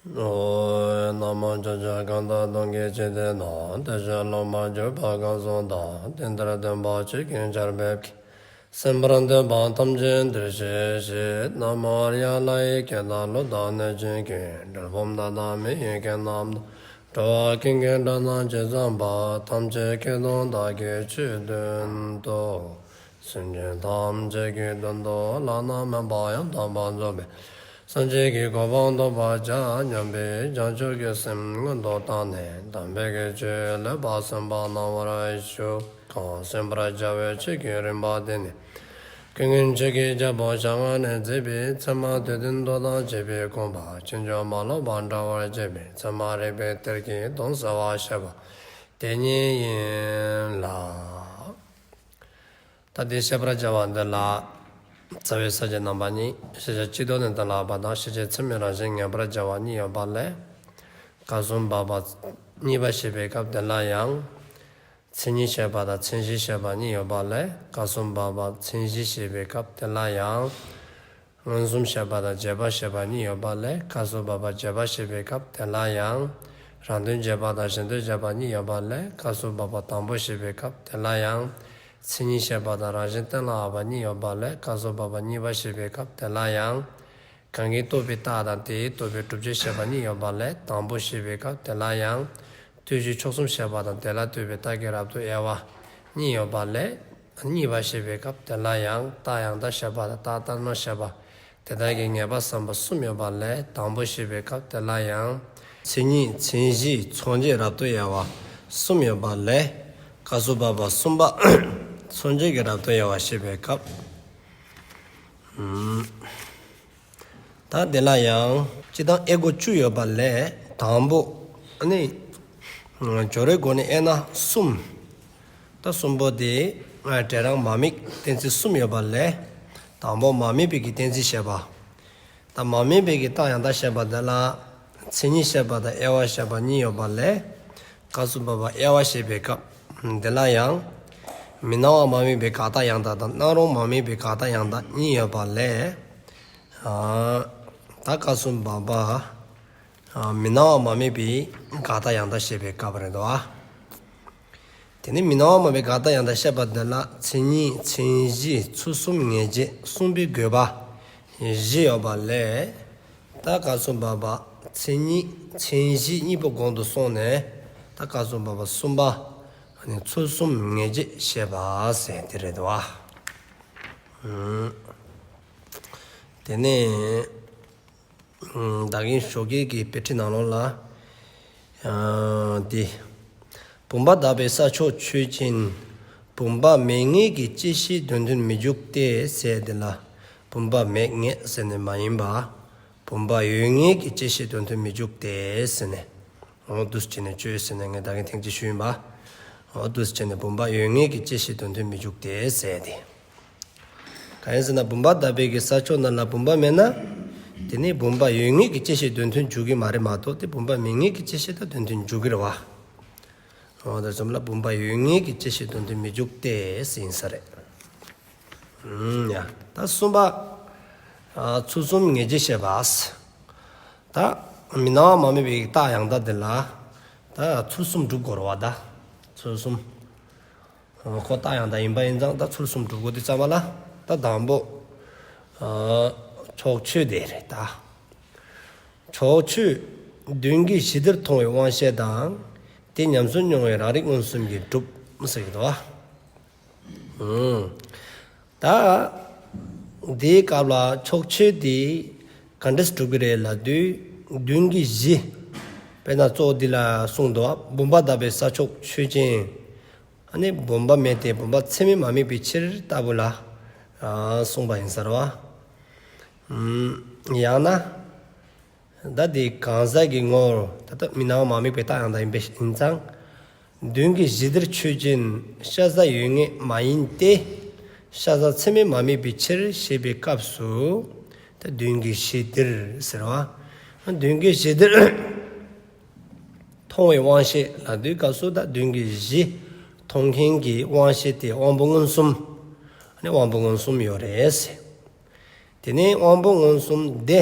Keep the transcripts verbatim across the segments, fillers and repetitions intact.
ཨོ། ན་མོ། ཕྱོགས་བཅུ་གང་དག་སྟོང་གི་འཇིག་རྟེན་ན། བདེ་གཤེགས་སློབ་མར་གྱུར་པ་གང་སུ་དག། དེང་འདིར་སྟོན་པ་ཆོས་ཀྱི་ཆར་འབེབས་ཀྱིས། གསན་པར་འདོད་པ་ཐམས་ཅད་འདིར་གཤེགས་ཤིག། ན་མོ་ཨཱརྱ། ལྷ་ཡི་སྐད་དང་ཀླུ་དང་གནོད་སྦྱིན་སྐད། གྲུལ་བུམ་དག་དང་མི་ཡི་སྐད་རྣམས་དང་། འགྲོ་བ་ཀུན་གྱི་སྒྲ་རྣམས་ཇི་ཙམ་པ། ཐམས་ཅད་སྐད་དུ་བདག་གིས་ཆོས་བསྟན་ཏོ། སེམས་ཅན་ཐམས་ཅད་ཀྱི་དོན་དུ་བླ་ན་མེད་པ་ཡང་དག་པར་རྫོགས་པའི་སངས་རྒྱས་ཀྱི་གོ་འཕང་ཐོབ་པར་བྱ་སྙམ་པའི་བྱང་ཆུབ་ཀྱི་སེམས་མངོན་དུ་བཏང་ནས་དམ་པའི་ཆོས་ལེགས་པར་གསན་པ་གནང་བར་ཞུ། གང་གསན་པར་བྱ་བའི་ཆོས་ཀྱི་རིམ་པ་འདི་ནི། ཀུན་མཁྱེན་ཆོས་ཀྱི་རྒྱལ་པོ་ཞལ་སྔ་ནས་མཛད་པའི་ཚད་མ་སྡེ་བདུན་མདོ་དང་བཅས་པའི་དགོངས་པ་ཕྱིན་ཅི་མ་ལོག་པར་འགྲེལ་བར་བྱེད་པའི་ཚད་མ་རིགས་པའི་གཏེར་གྱི་དོན་གསལ་བར་བཤད་པ་དེ་ཉིད་ཡིན་ལ། ད་དེ་བཤད་པར་བྱ་བ་འདི་ལ། རྩ་བའི་ས་བཅད་རྣམ་པ་གཉིས། ཤེས་བྱ་སྤྱི་ལྡོག་ནས་གཏན་ལ་དབབ་པ་དང་། ཤེས་བྱེད་ཚད་མའི་རང་བཞིན་ངེས་པར་བྱ་བ་གཉིས་ཡོད་པ་ལས། སྐབས་སུ་བབ་པ་གཉིས་པ་བཤད་པའི་སྐབས་དེ་ལ་ཡང་། མཚན་ཉིད་བཤད་པ་དང་མཚན་གཞི་བཤད་པ་གཉིས་ཡོད་པ་ལས། སྐབས་སུ་བབ་པ་མཚན་གཞི་བཤད་པའི་སྐབས་དེ་ལ་ཡང་། མངོན་སུམ་བཤད་པ་དང་རྗེས་དཔག་བཤད་པ་གཉིས་ཡོད་པ་ལས། སྐབས་སུ་བབ་པ་རྗེས་དཔག་བཤད་པའི་སྐབས་དེ་ལ་ཡང་། རང་དོན་རྗེས་དཔག་དང་གཞན་དོན་རྗེས་དཔག་གཉིས་ཡོད་པ་ལས། སྐབས་སུ་བབ་པ་དང་པོ་བཤད་པའི་སྐབས་དེ་ལ་ཡང་། མཚན་ཉིད་བཤད་པ་དང་རང་བཞིན་གཏན་ལ་དབབ་པ་གཉིས་ཡོད་པ་ལས། སྐབས་སུ་བབ་པ་གཉིས་པ་བཤད་པའི་སྐབས་དེ་ལ་ཡང་། གང་གིས་རྟོགས་པའི་རྟགས་དང་དེས་རྟོགས་པའི་བསྒྲུབ་བྱ་བཤད་པ་གཉིས་ཡོད་པ་ལས། དང་པོ་བཤད་པའི་སྐབས་དེ་ལ་ཡང་། ལྟོས་གཞི་ཕྱོགས་གསུམ་བཤད་པ་དང་དེ་ལ་ལྟོས་པའི་རྟགས་ཀྱི་རབ་ཏུ་དབྱེ་བ་གཉིས་ཡོད་པ་ལས། གཉིས་པ་བཤད་པའི་སྐབས་དེ་ལ་ཡང་། རྟགས་ཡང་དག་བཤད་པ་དང་རྟགས་ལྟར་སྣང་བཤད་པ། དེ་དག་གི་ངེས་པ་བསམ་པ་གསུམ་ཡོད་པ་ལས། དང་པོ་བཤད་པའི་སྐབས་དེ་ལ་ཡང་། མཚན་ཉིད་མཚན་གཞི་མཚོན་བྱའི་རབ་ཏུ་དབྱེ་བ་གསུམ་ཡོད་པ་ལས། སྐབས་སུ་བབ་པ་གསུམ་པ་མཚོན་བྱའི་རབ་ཏུ་དབྱེ་བ་བཤད་པའི་སྐབས། ཨུམ། ད་དེ་ལ་ཡང་སྤྱིར་བཏང་དབྱེ་སྒོ་བཅུ་ཡོད་པ་ལས། དང་པོ་ཨ་ནི་སྦྱོར་བའི་སྒོ་ནས་དབྱེ་ན་གསུམ། ད་གསུམ་པོ་དེ་འབྲས་རང་མ་དམིགས་གཏན་ཚིགས་གསུམ་ཡོད་པ་ལས། དང་པོ་མ་དམིགས་པའི་གི་གཏན་ཚིགས་བཤད་པ། ད་མ་དམིགས་པའི་གི་རྟགས་ཡང་དག་བཤད་པ་དེ་ལ། མཚན་ཉིད་བཤད་པ་དང་དབྱེ་བ་བཤད་པ་གཉིས་ཡོད་པ་ལས། སྐབས་སུ་བབ་པ་དབྱེ་བ་བཤད་པའི་སྐབས་དེ་ལ་ཡང་། མི་སྣང་བ་མ་དམིགས་པའི་དགག་རྟགས་ཡང་དག་དང་སྣང་རུང་མ་དམིགས་པའི་དགག་རྟགས་ཡང་དག་གཉིས་ཡོད་པ་ལས། ཨ། ད་སྐབས་སུ་བབ་པ། ཨ། མི་སྣང་བ་མ་དམིགས་པའི་དགག་རྟགས་ཡང་དག་བཤད་པའི་སྐབས་རེད་དོ། དེ་ནས་མི་སྣང་བ་མ་དམིགས་པའི་དགག་རྟགས་ཡང་དག་བཤད་པ་དེ་ལ་མཚན་ཉིད་མཚན་གཞི་ཚུལ་གསུམ་ངེས་བྱེད་གསུངས་པའི་དགོས་པ་བཞི་ཡོད་པ་ལས། ད་སྐབས་སུ་བབ་པ་མཚན་ཉིད་མཚན་གཞི་གཉིས་པོ་གོང་དུ་སོང་ནས། ད་སྐབས་སུ་བབ་པ་གསུམ་པ་ཨ་ནི་ཚུལ་གསུམ་ངེས་བྱེད་བཤད་པ་ཟེར་དེ་རེད་དོ། ཨུམ། དེ་ནས་ཨུམ། ད་གིན་ཞོགས་ཀས་ཀྱི་དཔེ་ཁྲིད་ནང་ལོགས་ལ། ཨ། འདི། བུམ་པ་དག་པའི་ས་ཕྱོགས་ཆོས་ཅན། བུམ་པ་མེད་ངེས་ཀྱི་བཅད་ཤེས་དོན་མཐུན་མི་འཇུག་སྟེ་ཟེར་འདི་ལ། བུམ་པ་མེད་ངེས་ཟེར་ནས་མ་ཡིན་པ། བུམ་པ་ཡོད་ངེས་ཀྱི་བཅད་ཤེས་དོན་མཐུན་མི་འཇུག་སྟེ་ཟེར་ནས། འོ་འདུག་སེ་བྱས་ནས་བཅད་ཟེར་ནས་ངས་ད་གིན་ཐེངས་གཅིག་ཞུས་ཡིན་པ། འོ་འདུག་སེ་བྱས་ནས་བུམ་པ་ཡོད་ངེས་ཀྱི་བཅད་ཤེས་དོན་མཐུན་མི་འཇུག་སྟེ་ཟེར་ཏེ། གང་ཡིན་ཟེར་ན་བུམ་པ་དག་པའི་གི་ས་ཕྱོགས་ནང་ལ་བུམ་པ་མེད་ན། དེ་ནི་བུམ་པ་ཡོད་ངེས་ཀྱི་བཅད་ཤེས་དོན་མཐུན་འཇུག་གི་མ་རེད་མ་གཏོགས་དེ་བུམ་པ་མེད་ངེས་ཀྱི་བཅད་ཤེས་དང་དོན་མཐུན་འཇུག་གི་རེད་བ། འོ་ད་གསུམ་ལ་བུམ་པ་ཡོད་ངེས་ཀྱི་བཅད་ཤེས་དོན་མཐུན་མི་འཇུག་སྟེ་ཟེར་ཡིན་ས་རེད། ཨུམ། ཡ། ད་གསུམ་པ། ཨ། ཚུལ་གསུམ་ངེས་བྱེད་བཤད་པ། ད་མི་སྣང་བ་མ་དམིགས་པའི་རྟགས་ཡང་དག་དེ་ལ། ད་ཚུལ་གསུམ་སྒྲུབ་དགོས་རེད་བ་ད། ཚུལ་གསུམ། ཁོ་རྟགས་ཡང་དག་ཡིན་པ་ཡིན་ཙང་ད་ཚུལ་གསུམ་སྒྲུབ་དགོས་དུས་ཙམ་པ་ལ། ད་དང་པོ། ཨ། ཕྱོགས་ཆོས་དེ་རེད་ད། ཕྱོགས་ཆོས་མདུན་གྱི་གཞི་དེར་མཐོང་བའི་དབང་ཤེས་དང་། དེ་ཉམས་སུ་མྱོང་བའི་རང་རིག་མངོན་སུམ་གྱིས་གྲུབ་ཟེར་གྱི་འདུག་བ། ཨུམ། ད་འདིའི་སྐབས་ལ་ཕྱོགས་ཆོས་དེ་ག་འདྲས་སྒྲུབ་ཀྱི་རེད་ལབ་དུས། མདུན་གྱི་གཞི། དཔེར་ན་གཙོ་བོ་འདི་ལ་གསུངས་འདུག་བ། བུམ་པ་དག་པའི་ས་ཕྱོགས་ཆོས་ཅན། ཨ་ནི་བུམ་པ་མེད་དེ་བུམ་པ་ཚད་མས་མ་དམིགས་པའི་ཕྱིར་ལྟ་བུ་ལ། ཨ། གསུངས་པ་ཡིན་ས་རེད་བ། ཨུམ། ཡང་ན། ད་འདི་གང་ཟག་གི་ངོར་ད་ལྟ་མི་སྣང་བ་མ་དམིགས་པའི་རྟགས་ཡང་དག་ཡིན་པ་ཡིན་ཙང་། མདུན་གྱི་གཞི་དེར་ཆོས་ཅན། ཤ་ཟ་ཡོད་ངེས་མ་ཡིན་ཏེ། ཤ་ཟ་ཚད་མས་མ་དམིགས་པའི་ཕྱིར་ཞེས་པའི་སྐབས་སུ། ད་མདུན་གྱི་གཞི་དེར་ཟེར་བ། མདུན་གྱི་གཞི་དེར་མཐོང་བའི་དབང་ཤེས་ལབ་དུས་སྐབས་སུ་ད་མདུན་གྱི་གཞི་མཐོང་མཁན་གྱི་དབང་ཤེས་དེ་དབང་པོ་མངོན་སུམ། ཨ་ནི་དབང་པོ་མངོན་སུམ་ཡོད་རེད་ཟེར། དེ་ནས་དབང་པོ་མངོན་སུམ་དེ།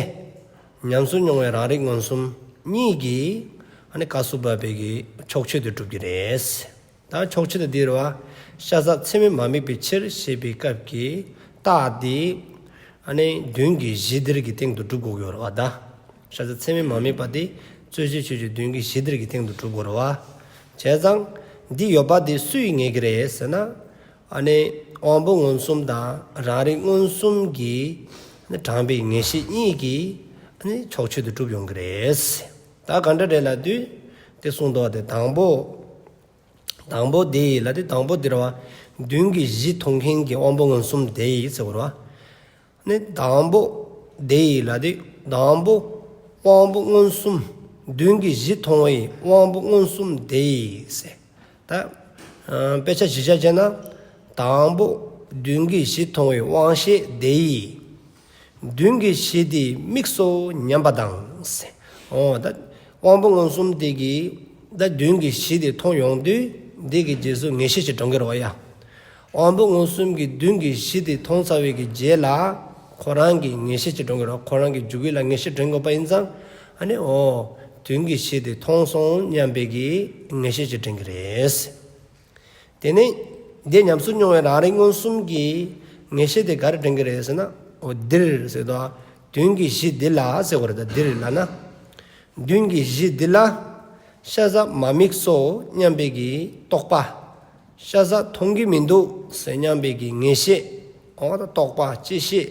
ཉམས་སུ་མྱོང་བའི་རང་རིག་མངོན་སུམ། གཉིས་ཀྱིས་ཨ་ནི་སྐབས་སུ་བབ་པའི་གི་ཕྱོགས་ཆོས་དེ་སྒྲུབ་ཀྱི་རེད། ད་ཕྱོགས་ཆོས་དེ་འདི་རེད་བ། ཤ་ཟ་ཚད་མས་མ་དམིགས་པའི་ཕྱིར་ཞེས་པའི་སྐབས་ཀྱི་རྟགས་དེ་ཨ་ནི་མདུན་གྱི་གཞི་འདིར་གྱི་སྟེང་དུ་སྒྲུབ་དགོས་ཀྱི་ཡོད་རེད་བ་ད། ཤ་ཟ་ཚད་མས་མ་དམིགས་པ་དེ་རྩོད་གཞི་ཆོས་ཅན་མདུན་གྱི་གཞི་འདིར་གྱི་སྟེང་དུ་སྒྲུབ་དགོས་རེད་བ། བྱས་ཙང་འདི་ཡོད་པ་དེ་སུས་ངེས་ཀྱི་རེད་ཟེར་ན། ཨ་ནི་དབང་པོ་མངོན་སུམ་དང་རང་རིག་མངོན་སུམ་གྱིས་དྲངས་པའི་ངེས་ཤེས་གཉིས་ཀྱིས་ཨ་ནི་ཕྱོགས་ཆོས་དེ་གྲུབ་ཡོང་གི་རེད། ད་ག་འདྲ་རེད་ལབ་དུས་དེ་གསུངས་འདུག་བ། དེ་དང་པོ། དང་པོ་དེ་ཡིས་ལབ་དུས་དང་པོ་དེ་རེད་བ། མདུན་གྱི་གཞི་མཐོང་མཁན་གྱི་དབང་པོ་མངོན་སུམ་དེ་ཡིས་ཟེར་བ་རེད་བ། ནི་དང་པོ་དེ་ཡིས་ལབ་དུས་དང་པོ་དབང་པོ་མངོན་སུམ། མདུན་གྱི་གཞི་མཐོང་བའི་དབང་པོ་མངོན་སུམ་དེ་ཡིས་ཟེར། ད་ཨ་དཔེ་ཆ་གཞི་བཞག་བྱས་ན། དང་པོ་མདུན་གྱི་གཞི་མཐོང་བའི་དབང་ཤེས་དེ་ཡིས། མདུན་གྱི་གཞི་དེ་དམིགས་སོ་སྙམ་པ་དང་ཟེར། འོ་ད་དབང་པོ་མངོན་སུམ་དེ་གིས་ད་མདུན་གྱི་གཞི་དེ་མཐོང་ཡོང་དུས་འདི་གི་རྗེས་སུ་ངེས་ཤེས་ཅིག་འདྲེན་གྱི་རེད་བ་ཡ། དབང་པོ་མངོན་སུམ་གྱིས་མདུན་གྱི་གཞི་དེ་མཐོང་ཚར་བའི་གི་རྗེས་ལ་ཁོ་རང་གི་ངེས་ཤེས་ཅིག་འདྲེན་གྱི་རེད། ཁོ་རང་གི་འཇུག་ཡུལ་ལ་ངེས་ཤེས་འདྲེན་དགོས་པ་ཡིན་ཙང་ཨ་ནི་འོ་མདུན་གྱི་གཞི་དེ་མཐོང་སོང་སྙམ་པའི་གི་ངེས་ཤེས་ཅིག་འདྲེན་གྱི་རེད། དེ་ནས་དེ་ཉམས་སུ་མྱོང་བའི་རང་རིག་མངོན་སུམ་གྱིས་ངེས་ཤེས་དེ་ག་རེ་འདྲེན་གྱི་རེད་ཟེར་ན། འོ་འདིར་ཟེར་དོ། མདུན་གྱི་གཞི་འདི་ལ་ཟེར་དགོས་རེད་ད། འདིར་ལབ་ན། མདུན་གྱི་གཞི་འདི་ལ་ཤ་ཟ་མ་དམིགས་སོ་སྙམ་པའི་གི་རྟོག་པ། ཤ་ཟ་མཐོང་གི་མི་འདུག་ཟེར་སྙམ་པའི་གི་ངེས་ཤེས། འོ་ད་རྟོག་པ་བཅད་ཤེས་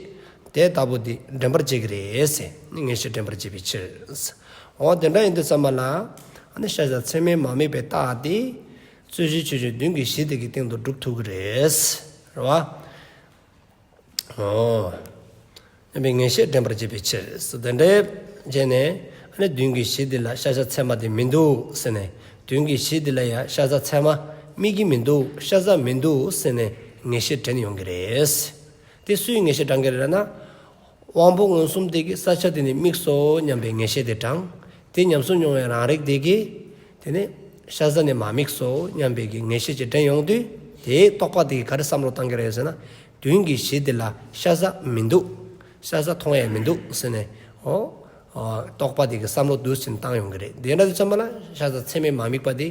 དེ་ལྟ་བུ་དེ་འདྲེན་པར་བྱེད་ཀྱི་རེད་ཟེར། ངེས་ཤེས་འདྲེན་པར་བྱེད་པའི་ཕྱིར། འོ་དེ་འདྲ་ཡིན་དུས་ཙམ་པ་ལ་ཨ་ནི་ཤ་ཟ་ཚད་མས་མ་དམིགས་པའི་རྟགས་དེ་རྩོད་གཞི་ཆོས་ཅན་མདུན་གྱི་གཞི་དེ་གི་སྟེང་དུ་སྒྲུབ་ཐུབ་ཀྱི་རེད། རེད་བ། འོ། སྙམ་པའི་ངེས་ཤེས་འདྲེན་པར་བྱེད་པའི་ཕྱིར། དེ་འདྲའི་བྱས་ནས་ཨ་ནི་མདུན་གྱི་གཞི་འདི་ལ་ཤ་ཟ་ཚད་མ་དེ་མི་འདུག་ཟེར་ནས། མདུན་གྱི་གཞི་འདི་ལ་ཡང་ཤ་ཟ་ཚད་མ་དམིགས་ཀྱི་མི་འདུག་ཤ་ཟ་མི་འདུག་ཟེར་ནས་ངེས་ཤེས་འདྲེན་ཡོང་གི་རེད། དེ་སུའི་ངེས་ཤེས་དྲངས་ཀྱི་རེད་ལབ་ན། དབང་པོ་མངོན་སུམ་དེ་གིས་ས་ཆ་དེ་ནི་དམིགས་སོ་སྙམ་པའི་ངེས་ཤེས་དེ་དྲངས། དེ་ཉམས་སུ་མྱོང་བའི་རང་རིག་དེ་གིས་དེ་ནི་ཤ་ཟ་ནི་མ་དམིགས་སོ་སྙམ་པའི་གི་ངེས་ཤེས་ཅིག་འདྲེན་ཡོང་དུས་དེའི་རྟོག་པ་དེ་གིས་ག་རེ་བསམ་བློ་བཏང་གི་རེད་ཟེར་ན། མདུན་གྱི་གཞི་དེ་ལ་ཤ་ཟ་མི་འདུག་ཤ་ཟ་མཐོང་ཡ་མི་འདུག་ཟེར་ནས། འོ། རྟོག་པ་དེ་གིས་བསམ་བློ་འདུག་ཟེར་བཏང་ཡོང་གི་རེད། དེ་འདྲ་དུས་ཙམ་པ་ལ་ཤ་ཟ་ཚད་མས་མ་དམིགས་པ་དེ་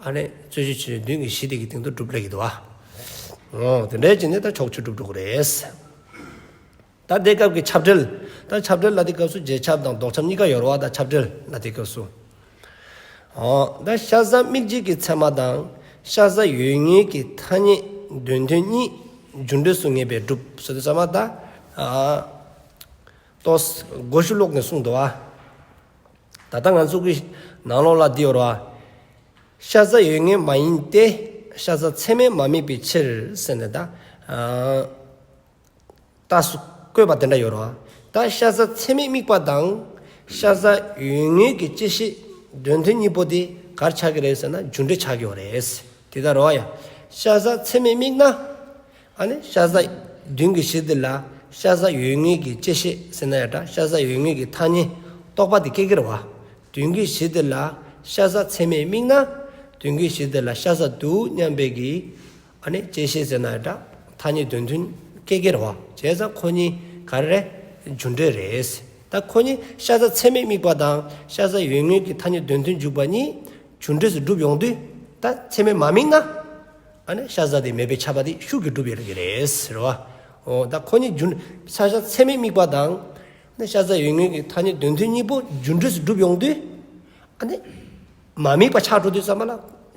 ཨ་ནི་རྩོད་གཞི་ཆོས་ཅན་མདུན་གྱི་གཞི་དེ་གི་སྟེང་དུ་སྒྲུབ་སླེབས་ཀྱི་འདུག་བ། འོ་དེ་འདྲ་བྱས་ནས་ད་ཕྱོགས་ཆོས་སྒྲུབ་འགྲོ་གི་རེད། ད་དེ་སྐབས་ཀྱི་ཁྱབ་འབྲེལ། ད་ཁྱབ་འབྲེལ་ལབ་དུས་སྐབས་སུ་རྗེས་ཁྱབ་དང་ལྡོག་ཁྱབ་གཉིས་ཀ་ཡོད་རེད་བ། ད་ཁྱབ་འབྲེལ་ལབ་དུས་སྐབས་སུ། འོ། ད་ཤ་ཟ་དམིགས་བྱེད་ཀྱི་ཚད་མ་དང་ཤ་ཟ་ཡོད་ངེས་ཀྱི་ཐ་སྙད་དོན་མཐུན་གཉིས་རྒྱུ་འབྲས་སུ་ངེས་པས་གྲུབ་ཟེར་དུས་ཙམ་པ་ད། ཨ། ཏོག་ཙམ་མགོ་མཇུག་ལོག་ནས་གསུངས་འདུག་བ། ད་ལྟ་ང་ཚོ་གི་ནང་ལོགས་ལ་འདི་ཡོད་རེད་བ། ཤ་ཟ་ཡོད་ངེས་མ་ཡིན་ཏེ། ཤ་ཟ་ཚད་མས་མ་དམིགས་པའི་ཕྱིར་ཟེར་ནས་ད། ཨ། རྟགས་སུ་བཀོད་པ་དེ་འདྲ་ཡོད་རེད་བ། ད་ཤ་ཟ་ཚད་མས་དམིགས་པ་དང་ཤ་ཟ་ཡོད་ངེས་ཀྱི་བཅད་ཤེས་དོན་མཐུན་གཉིས་པོ་དེ་ག་རེ་ཆགས་ཀྱི་རེད་ཟེར་ན་རྒྱུ་འབྲས་ཆགས་ཀྱི་ཡོད་རེད། དེ་ལྟར་རེད་བ་ཡ། ཤ་ཟ་ཚད་མས་དམིགས་ན། ཨ་ནི་ཤ་ཟ་མདུན་གྱི་གཞི་འདི་ལ་ཤ་ཟ་ཡོད་ངེས་ཀྱི་བཅད་ཤེས་ཟེར་ན་ཡང་འདྲ། ཤ་ཟ་ཡོད་ངེས་ཀྱི་ཐ་སྙད་རྟོག་པ་དེ་སྐྱེ་གི་རེད་བ། མདུན་གྱི་གཞི་འདི་ལ་ཤ་ཟ་ཚད་མས་དམིགས་ན། མདུན་གྱི་གཞི་འདི་ལ་ཤ་ཟ་འདུག་སྙམ་པའི་གི། ཨ་ནི་བཅད་ཤེས་ཟེར་ན་ཡང་འདྲ། ཐ་སྙད་དོན་མཐུན་སྐྱེ་གི་རེད་བ། བྱས་ཙང་ཁོ་གཉིས་ག་རེ་རེད། རྒྱུ་འབྲས་རེད། ད་ཁོ་གཉིས་ཤ་ཟ་ཚད་མས་དམིགས་པ་དང་ཤ་ཟ་ཡོད་ངེས་ཀྱི་ཐ་སྙད་དོན་མཐུན་འཇུག་པ་གཉིས་རྒྱུ་འབྲས་སུ་གྲུབ་ཡོང་དུས། ད་ཚད་མས་མ་དམིགས་ན། ཨ་ནི་ཤ་ཟ་དེ་མེད་པས་ཁྱབ་པ་དེ་ཤུགས་ཀྱིས་གྲུབ་ཡོང་གི་རེད་ཟེར་བ། འོ་ད་ཁོ་གཉིས་རྒྱུ། ཤ་ཟ་ཚད་མས་དམིགས་པ་དང་། ནི་ཤ་ཟ་ཡོད་ངེས་ཀྱི་ཐ་སྙད་དོན་མཐུན་གཉིས་པོ་རྒྱུ་འབྲས་སུ་གྲུབ་ཡོང་དུས། ཨ་ནི། མ་དམིགས་པ་ཆགས་འགྲོ་དུས་ཙམ་པ་ལ་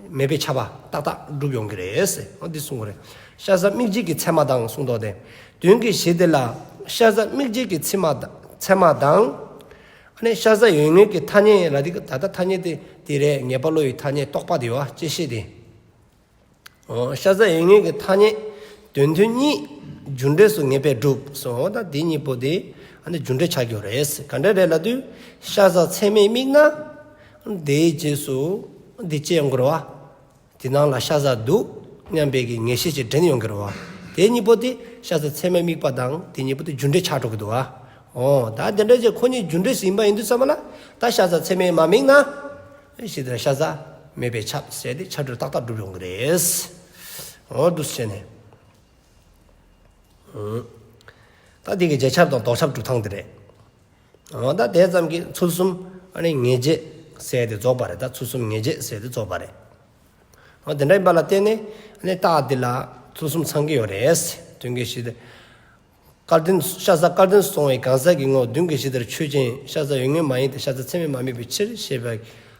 མེད་པས་ཁྱབ་པ་ཏག་ཏག་གྲུབ་ཡོང་གི་རེད་ཟེར། འོ་འདི་གསུང་གི་རེད། ཤ་ཟ་དམིགས་བྱེད་ཀྱི་ཚད་མ་དང་གསུངས་འདུག་སྟེ། མདུན་གྱི་གཞི་དེ་ལ་ཤ་ཟ་དམིགས་བྱེད་ཀྱི་ཚད་མ་དང་། ཚད་མ་དང་། ཨ་ནི་ཤ་ཟ་ཡོད་ངེས་ཀྱི་ཐ་སྙད་ལ་དེ་ད་ལྟ་ཐ་སྙད་དེ་དེ་རེད། ངེས་པ་བློ་ཡི་ཐ་སྙད་རྟོག་པ་དེ་བ་བཅད་ཤེས་དེ། འོ། ཤ་ཟ་ཡོད་ངེས་ཀྱི་ཐ་སྙད་དོན་མཐུན་གཉིས་རྒྱུ་འབྲས་སུ་ངེས་པས་གྲུབ་སོ། འོ་ད་འདི་གཉིས་པོ་དེ་ཨ་ནི་རྒྱུ་འབྲས་ཆགས་ཀྱི་ཡོད་རེད། ག་འདྲ་རེད་ལབ་དུས་ཤ་ཟ་ཚད་མས་དམིགས་ན། དེའི་རྗེས་སུ་འདི་སྐྱེ་ཡོང་གི་རེད་བ། དེ་ནང་ལ་ཤ་ཟ་འདུག་སྙམ་པའི་གི་ངེས་ཤེས་ཅིག་འདྲེན་ཡོང་གི་རེད་བ། དེ་གཉིས་པོ་དེ་ཤ་ཟ་ཚད་མས་དམིགས་པ་དང་དེ་གཉིས་པོ་དེ་རྒྱུ་འབྲས་ཆགས་འགྲོ་གི་འདུག་བ། འོ་ད་དེ་འདྲ་ཅིག་ཁོ་གཉིས་རྒྱུ་འབྲས་སུ་ཡིན་པ་ཡིན་དུས་ཙམ་པ་ལ་ད་ཤ་ཟ་ཚད་མས་མ་དམིགས་ན། ཤི་དེ་ཤ་ཟ་མེད་པས་ཁྱབ་ཟེར་ཏེ་ཁྱབ་འགྲོ་ཏག་ཏག་འགྲུབ་ཡོང་གི་རེད། འོ་འདུག་སེ་བྱས་ནས། ད་འདི་གི་རྗེས་ཁྱབ་དང་ལྡོག་ཁྱབ་སྒྲུབ་སྟངས་འདི་རེད། འོ་ད་དེ་ཙམ་གྱིས་ཚུལ་གསུམ་ ཨ་ནི་ངེས་བྱེད་ཟེར་ཏེ་རྫོགས་པ་རེད། ད་ཚུལ་གསུམ་ངེས་བྱེད་ཟེར་ཏེ་རྫོགས་པ་རེད། འོ་དེ་འདྲ་ཡིན་པ་ལ་བརྟེན་ནས་ཨ་ནི་རྟགས་འདི་ལ་ཚུལ་གསུམ་ཚང་གི་ཡོད་རེད། མདུན་གྱི་གཞི་འདི། བསྐལ་དོན་ཤ་ཟ་བསྐལ་དོན་སོང་བའི་གང་ཟག་གི་ངོར་མདུན་གྱི་གཞི་འདིར་ཆོས་ཅན། ཤ་ཟ་ཡོད་ངེས་མ་ཡིན་ཏེ། ཤ་ཟ་ཚད་མས་མ་དམིགས་པའི་ཕྱིར་ཞེས་པའི་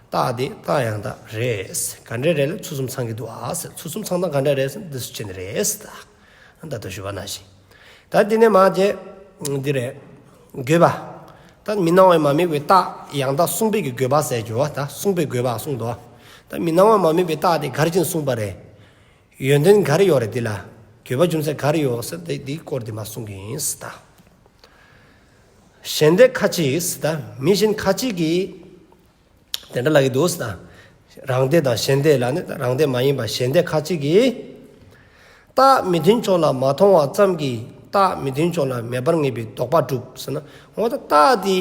རྟགས་འདི་རྟགས་ཡང་དག་རེད། ག་འདྲ་རེད་ལ་ཚུལ་གསུམ་ཚང་གི་འདུག་ཨ་ཟེར། ཚུལ་གསུམ་ཚང་སྟངས་ག་འདྲ་རེད་ཟེར་ན་འདི་ཚུལ་ཅན་རེད་ཟེར། ད་ད་ལྟ་ཞུས་པ་ནང་བཞིན། ད་འདི་ནས་མ་བྱས་འདི་རེད། དགོས་པ། ད་མི་སྣང་བས་མ་དམིགས་པའི་རྟགས་ཡང་དག་གསུངས་པའི་གི་དགོས་པ་ཟེར་རྒྱུ་བ། ད་གསུངས་པའི་དགོས་པ་གསུངས་འདུག། ད་མི་སྣང་བས་མ་དམིགས་པའི་རྟགས་དེ་ག་རེ་བྱས་ནས་གསུངས་པ་རེད། ཡོན་ཏན་ག་རེ་ཡོད་རེད་འདི་ལ། དགོས་པ་རྒྱུ་མཚན་ག་རེ་ཡོད་ཟེར་ཏེ་འདིའི་སྐོར་འདི་མ་གསུང་གི་ཡིན་ཟེར་ད། གཞན་སྡེ་ཁ་ཅིག་ཟེར་ད། མི་གཞན་ཁ་ཅིག་གིས་དེ་འདྲ་ལབ་ཀྱི་འདུག་ཟེར་ད། རང་སྡེ་དང་གཞན་སྡེ་ལ་ནི་རང་སྡེ་མ་ཡིན་པ་གཞན་སྡེ་ཁ་ཅིག་གིས། རྟགས་མི་མཐུན་ཕྱོགས་ལ་མ་མཐོང་བ་ཙམ་གྱིས་རྟགས་མི་མཐུན་ཕྱོགས་ལ་མེད་པར་ངེས་པའི་དོགས་པ་སྒྲུབ་ཟེར་ན། འོ་ད་རྟགས་དེ་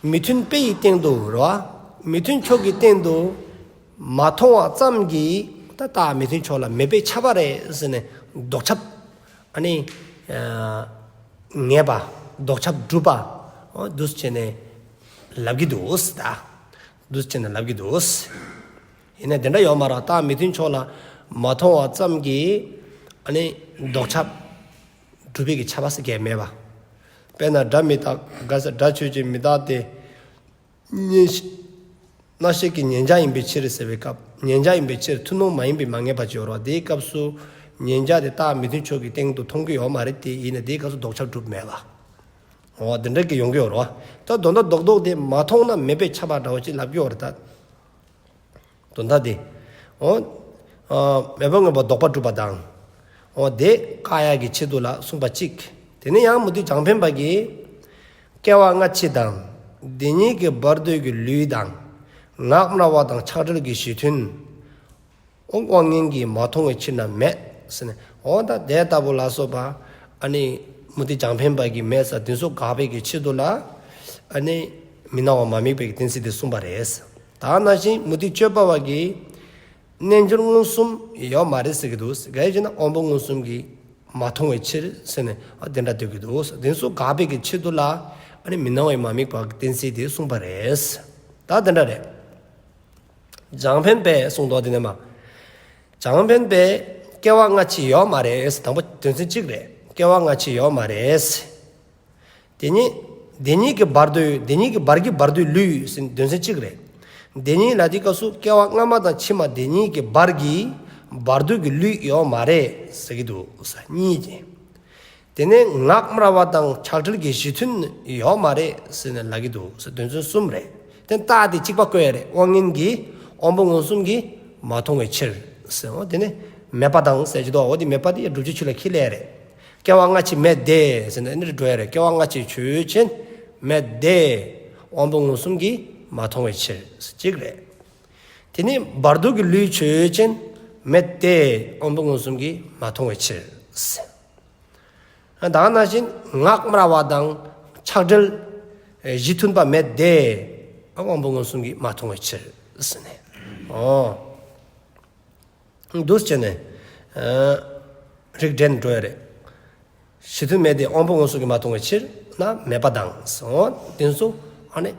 མི་མཐུན་དཔེ་ཡི་སྟེང་དུ་རེད་བ། མི་མཐུན་ཕྱོགས་ཀྱི་སྟེང་དུ་མ་མཐོང་བ་ཙམ་གྱིས་ད་རྟགས་མི་མཐུན་ཕྱོགས་ལ་མེད་པས་ཁྱབ་པ་རེད་ཟེར་ནས་ལྡོག་ཁྱབ། ཨ་ནི་ཨ་ངེས་པ། ལྡོག་ཁྱབ་སྒྲུབ་པ། འོ་འདུག་སེ་བྱས་ནས་ལབ་ཀྱི་འདུག་ཟེར་ད། འདུག་སེ་བྱས་ནས་ལབ་ཀྱི་འདུག་ཟེར། ཡིན་ན་དེ་འདྲ་ཡོད་མ་རེད། རྟགས་མི་མཐུན་ཕྱོགས་ལ་མ་མཐོང་བ་ཙམ་གྱིས་ཨ་ནི་ལྡོག་ཁྱབ་སྒྲུབ་པའི་གི་ཁྱབ་པ་ཟེར་གྱི་མེད་པ། དཔེར་ན་སྒྲ་མི་རྟག་ག་ས་སྒྲ་ཆོས་ཅན་མི་རྟག་སྟེ། མཉན་གཞི། རྣམ་ཤེས་ཀྱི་མཉན་བྱ་ཡིན་པའི་ཕྱིར་ཟེར་བའི་སྐབས། མཉན་བྱ་ཡིན་པའི་ཕྱིར་ཐུན་མོང་མ་ཡིན་པའི་མ་ངེས་པ་ཅིག་ཡོད་རེད་བ། དེའི་སྐབས་སུ་མཉན་བྱ་དེ་རྟགས་མི་མཐུན་ཕྱོགས་ཀྱི་སྟེང་དུ་མཐོང་གི་ཡོད་མ་རེད་དེ། ཡིན་ན་དེའི་སྐབས་སུ་ལྡོག་ཁྱབ་སྒྲུབ་མེད་པ། འོ་དེ་འདྲ་གི་ཡོང་གི་ཡོད་རེད་བ། ད་དོན་དག་རྡོག་རྡོག་དེ་མ་མཐོང་ན་མེད་པས་ཁྱབ་པ་འདྲ་བོ་ཅིག་ལབ་ཀྱི་ཡོད་རེད་ད། དོན་དག་དེ། འོ། ཨ་མེད་པར་ངེས་པའི་དོགས་པ་སྒྲུབ་པ་དང་། འོ་དེ་བཀག་ཡག་གི་ཆེད་དུ་ལ་གསུངས་པ་གཅིག། དེ་ནས་ཡང་མུ་སྟེགས་རྒྱང་འཕེན་པ་གིས། སྐྱེ་བ་སྔ་ཕྱི་དང་། འདི་གཉིས་ཀྱི་བར་དོའི་གི་ལུས་དང་། ངག་སྨྲ་བ་དང་ཆགས་བྲལ་གྱི་གཞི་མཐུན། འོ་དབང་མངོན་གྱིས་མ་མཐོང་བའི་ཕྱིར་ན་མེད་ཟེར་ནས། འོ་ད་དེ་ལྟ་བུ་ལ་སོགས་པ་ཨ་ནི་མུ་སྟེགས་རྒྱང་འཕེན་པ་གིས་མེད་ཟེར་དེ་ཚོ་དགག་པའི་གི་ཆེད་དུ་ལ་ཨ་ནི་མི་སྣང་བ་མ་དམིགས་པའི་གི་གཏན་ཚིགས་དེ་གསུངས་པ་རེད། ད་ནང་བཞིན་མུ་སྟེགས་དཔྱོད་པ་བ་གིས་རྣལ་འབྱོར་མངོན་སུམ་ཡོད་མ་རེད་ཟེར་གྱི་འདུག། ག་རེ་བྱས་ན་དབང་པོ་མངོན་སུམ་གྱིས་མ་མཐོང་བའི་ཕྱིར་ཟེར་ནས་ཨ་དེ་འདྲ་འདོད་ཀྱི་འདུག། དེ་ཚོ་དགག་པའི་གི་ཆེད་དུ་ལ་ཨ་ནི་མི་སྣང་བས་མ་དམིགས་པ་གི་གཏན་ཚིགས་དེ་གསུངས་པ་རེད། ད་དེ་འདྲ་རེད། རྒྱང་འཕེན་པས་གསུངས་འདུག་དེ་ནས་མ། རྒྱང་འཕེན་པས་སྐྱེ་བ་སྔ་ཕྱི་ཡོད་མ་རེད། དང་པོ་དོན་ཚན་གཅིག་རེད། སྐྱེ་བ་སྔ་ཕྱི་ཡོད་མ་རེད། དེ་ཉིད། དེ་གཉིས་ཀྱི་བར་དོའི། དེ་གཉིས་ཀྱི་བར་གྱི་བར་དོའི་ལུས་ཟེར་དོན་ཚན་གཅིག་རེད། དེ་གཉིས་ལ་དེའི་སྐབས་སུ་སྐྱེ་བ་སྔ་མ་དང་ཕྱི་མ་དེ་གཉིས་ཀྱི་བར་གྱི་བར་དོའི་གི་ལུས་ཡོད་མ་རེད་ཟེར་གྱི་འདུག་ས་གཉིས་ཀྱི། དེ་ནས་ངག་སྨྲ་བ་དང་ཆགས་བྲལ་གྱི་གཞི་མཐུན་ཡོད་མ་རེད་ཟེར་ནས་ལབ་ཀྱི་འདུག་ཟེར་དོན་ཚན་གསུམ་རེད། དེ་རྟགས་དེ་གཅིག་པ་བཀོད་ཡ་རེད། དབང་མངོན་གྱིས་དབང་པོ་མངོན་སུམ་གྱིས་མ་མཐོང་བའི་ཕྱིར་ཟེར། འོ་དེ་ནས་མེད་པ་དང་ཟེར་གྱི་འདུག། འོ་དེ་མེད་པ་དེ་ཡ་སྒྲུབ་བྱེད་ཆོས་ལ་ཁས་ལེན་ཡ་རེད། སྐྱེ་བ་སྔ་ཕྱི་མེད་དེ་ཟེར་ནས་ཨ་ནི་འགྲོ་ཡ་རེད། སྐྱེ་བ་སྔ་ཕྱི་ཆོས་ཅན་མེད་དེ། དབང་པོ་མངོན་སུམ་གྱིས་མ་མཐོང་བའི་ཕྱིར་ཟེར་གཅིག་རེད། དེ་ནས་བར་དོ་གི་ལུས་ཆོས་ཅན་མེད་དེ། དབང་པོ་མངོན་སུམ་གྱིས་མ་མཐོང་བའི་ཕྱིར་ཟེར། ད་ག་ནང་བཞིན་ངག་སྨྲ་བ་དང་ཆགས་བྲལ་གཞི་མཐུན་པ་མེད་དེ། དབང་པོ་མངོན་སུམ་གྱིས་མ་མཐོང་བའི་ཕྱིར་ཟེར་ནས། འོ། འདུག་སེ་བྱས་ནས་ཨ་རིགས་འགྲེ་འགྲོ་ཡ་རེད། གཞི་མཐུན་མེད་དེ། དབང་པོ་མངོན་སུམ་གྱིས་མ་མཐོང་བའི་ཕྱིར་ན་མེད་པ་དང་། འོ་དེ་ཚོ་ཨ་ནི་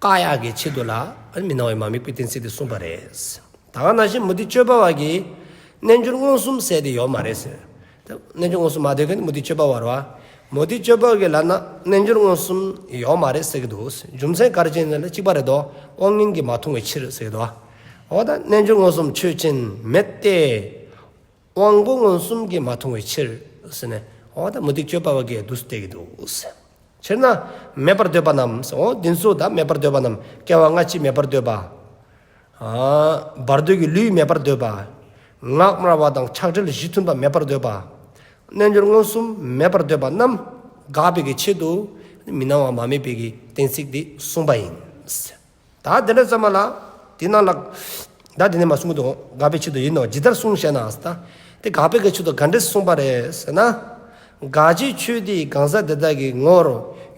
བཀག་ཡག་གི་ཆེད་དུ་ལ་ཨ་ནི་མི་སྣང་བས་མ་དམིགས་པའི་གཏན་ཚིགས་དེ་གསུངས་པ་རེད། ད་ག་ནང་བཞིན་མུ་སྟེགས་དཔྱོད་པ་བ་གིས་རྣལ་འབྱོར་མངོན་སུམ་ཟེར་དེ་ཡོད་མ་རེད་ཟེར། ད་རྣལ་འབྱོར་མངོན་སུམ་མ་འདོད་མཁན་མུ་སྟེགས་དཔྱོད་པ་བ་རེད་བ། མུ་སྟེགས་དཔྱོད་པ་བ་གིས་ལབ་ན་རྣལ་འབྱོར་མངོན་སུམ་ཡོད་མ་རེད་ཟེར་གྱི་འདུག། རྒྱུ་མཚན་ག་རེ་བྱས་ན་ལ་གཅིག་པ་རེད་དོ། དབང་མངོན་གྱིས་མ་མཐོང་བའི་ཕྱིར་ཟེར་གྱི་འདུག། འོ་ད་རྣལ་འབྱོར་མངོན་སུམ་ཆོས་ཅན་མེད་དེ། དབང་པོ་མངོན་སུམ་གྱིས་མ་མཐོང་བའི་ཕྱིར་ཟེར་ནས། འོ་ད་མུ་སྟེགས་དཔྱོད་པ་བ་གིས་འདུག་སྟེ་གི་འདུག་ཟེར། ཕྱིར་ན་མེད་པར་འདོད་པ་རྣམས་ཟེར། འོ་འདི་ཚོ་ད་མེད་པར་འདོད་པ་རྣམས། སྐྱེ་བ་སྔ་ཕྱི་མེད་པར་འདོད་པ། ཨ་བར་དོ་གི་ལུས་མེད་པར་འདོད་པ། ངག་སྨྲ་བ་དང་ཆགས་བྲལ་གཞི་མཐུན་པ་མེད་པར་འདོད་པ། རྣལ་འབྱོར་མངོན་སུམ་མེད་པར་འདོད་པ་རྣམས་དགག་པའི་གི་ཆེད་དུ་མི་སྣང་བ་མ་དམིགས་པའི་གི་གཏན་ཚིགས་འདི་གསུངས་པ་ཡིན། ད་དེ་འདྲ་ཙམ་མ་ལ་དེ་ནང་ལ་ད་དེ་ནས་མ་གསུངས་འདུག། དགག་པའི་ཆེད་དུ་ཡིན་ནོ། ཇི་ལྟར་གསུངས་ཤེ་ན་ཟེར། ད་དེ་དགག་པའི་གི་ཆེད་དུ་ག་འདྲས་གསུངས་པ་རེད་ཟེར་ན། དགག་བྱའི་ཆོས་དེ་གང་ཟག་དེ་དག་གི་ངོར་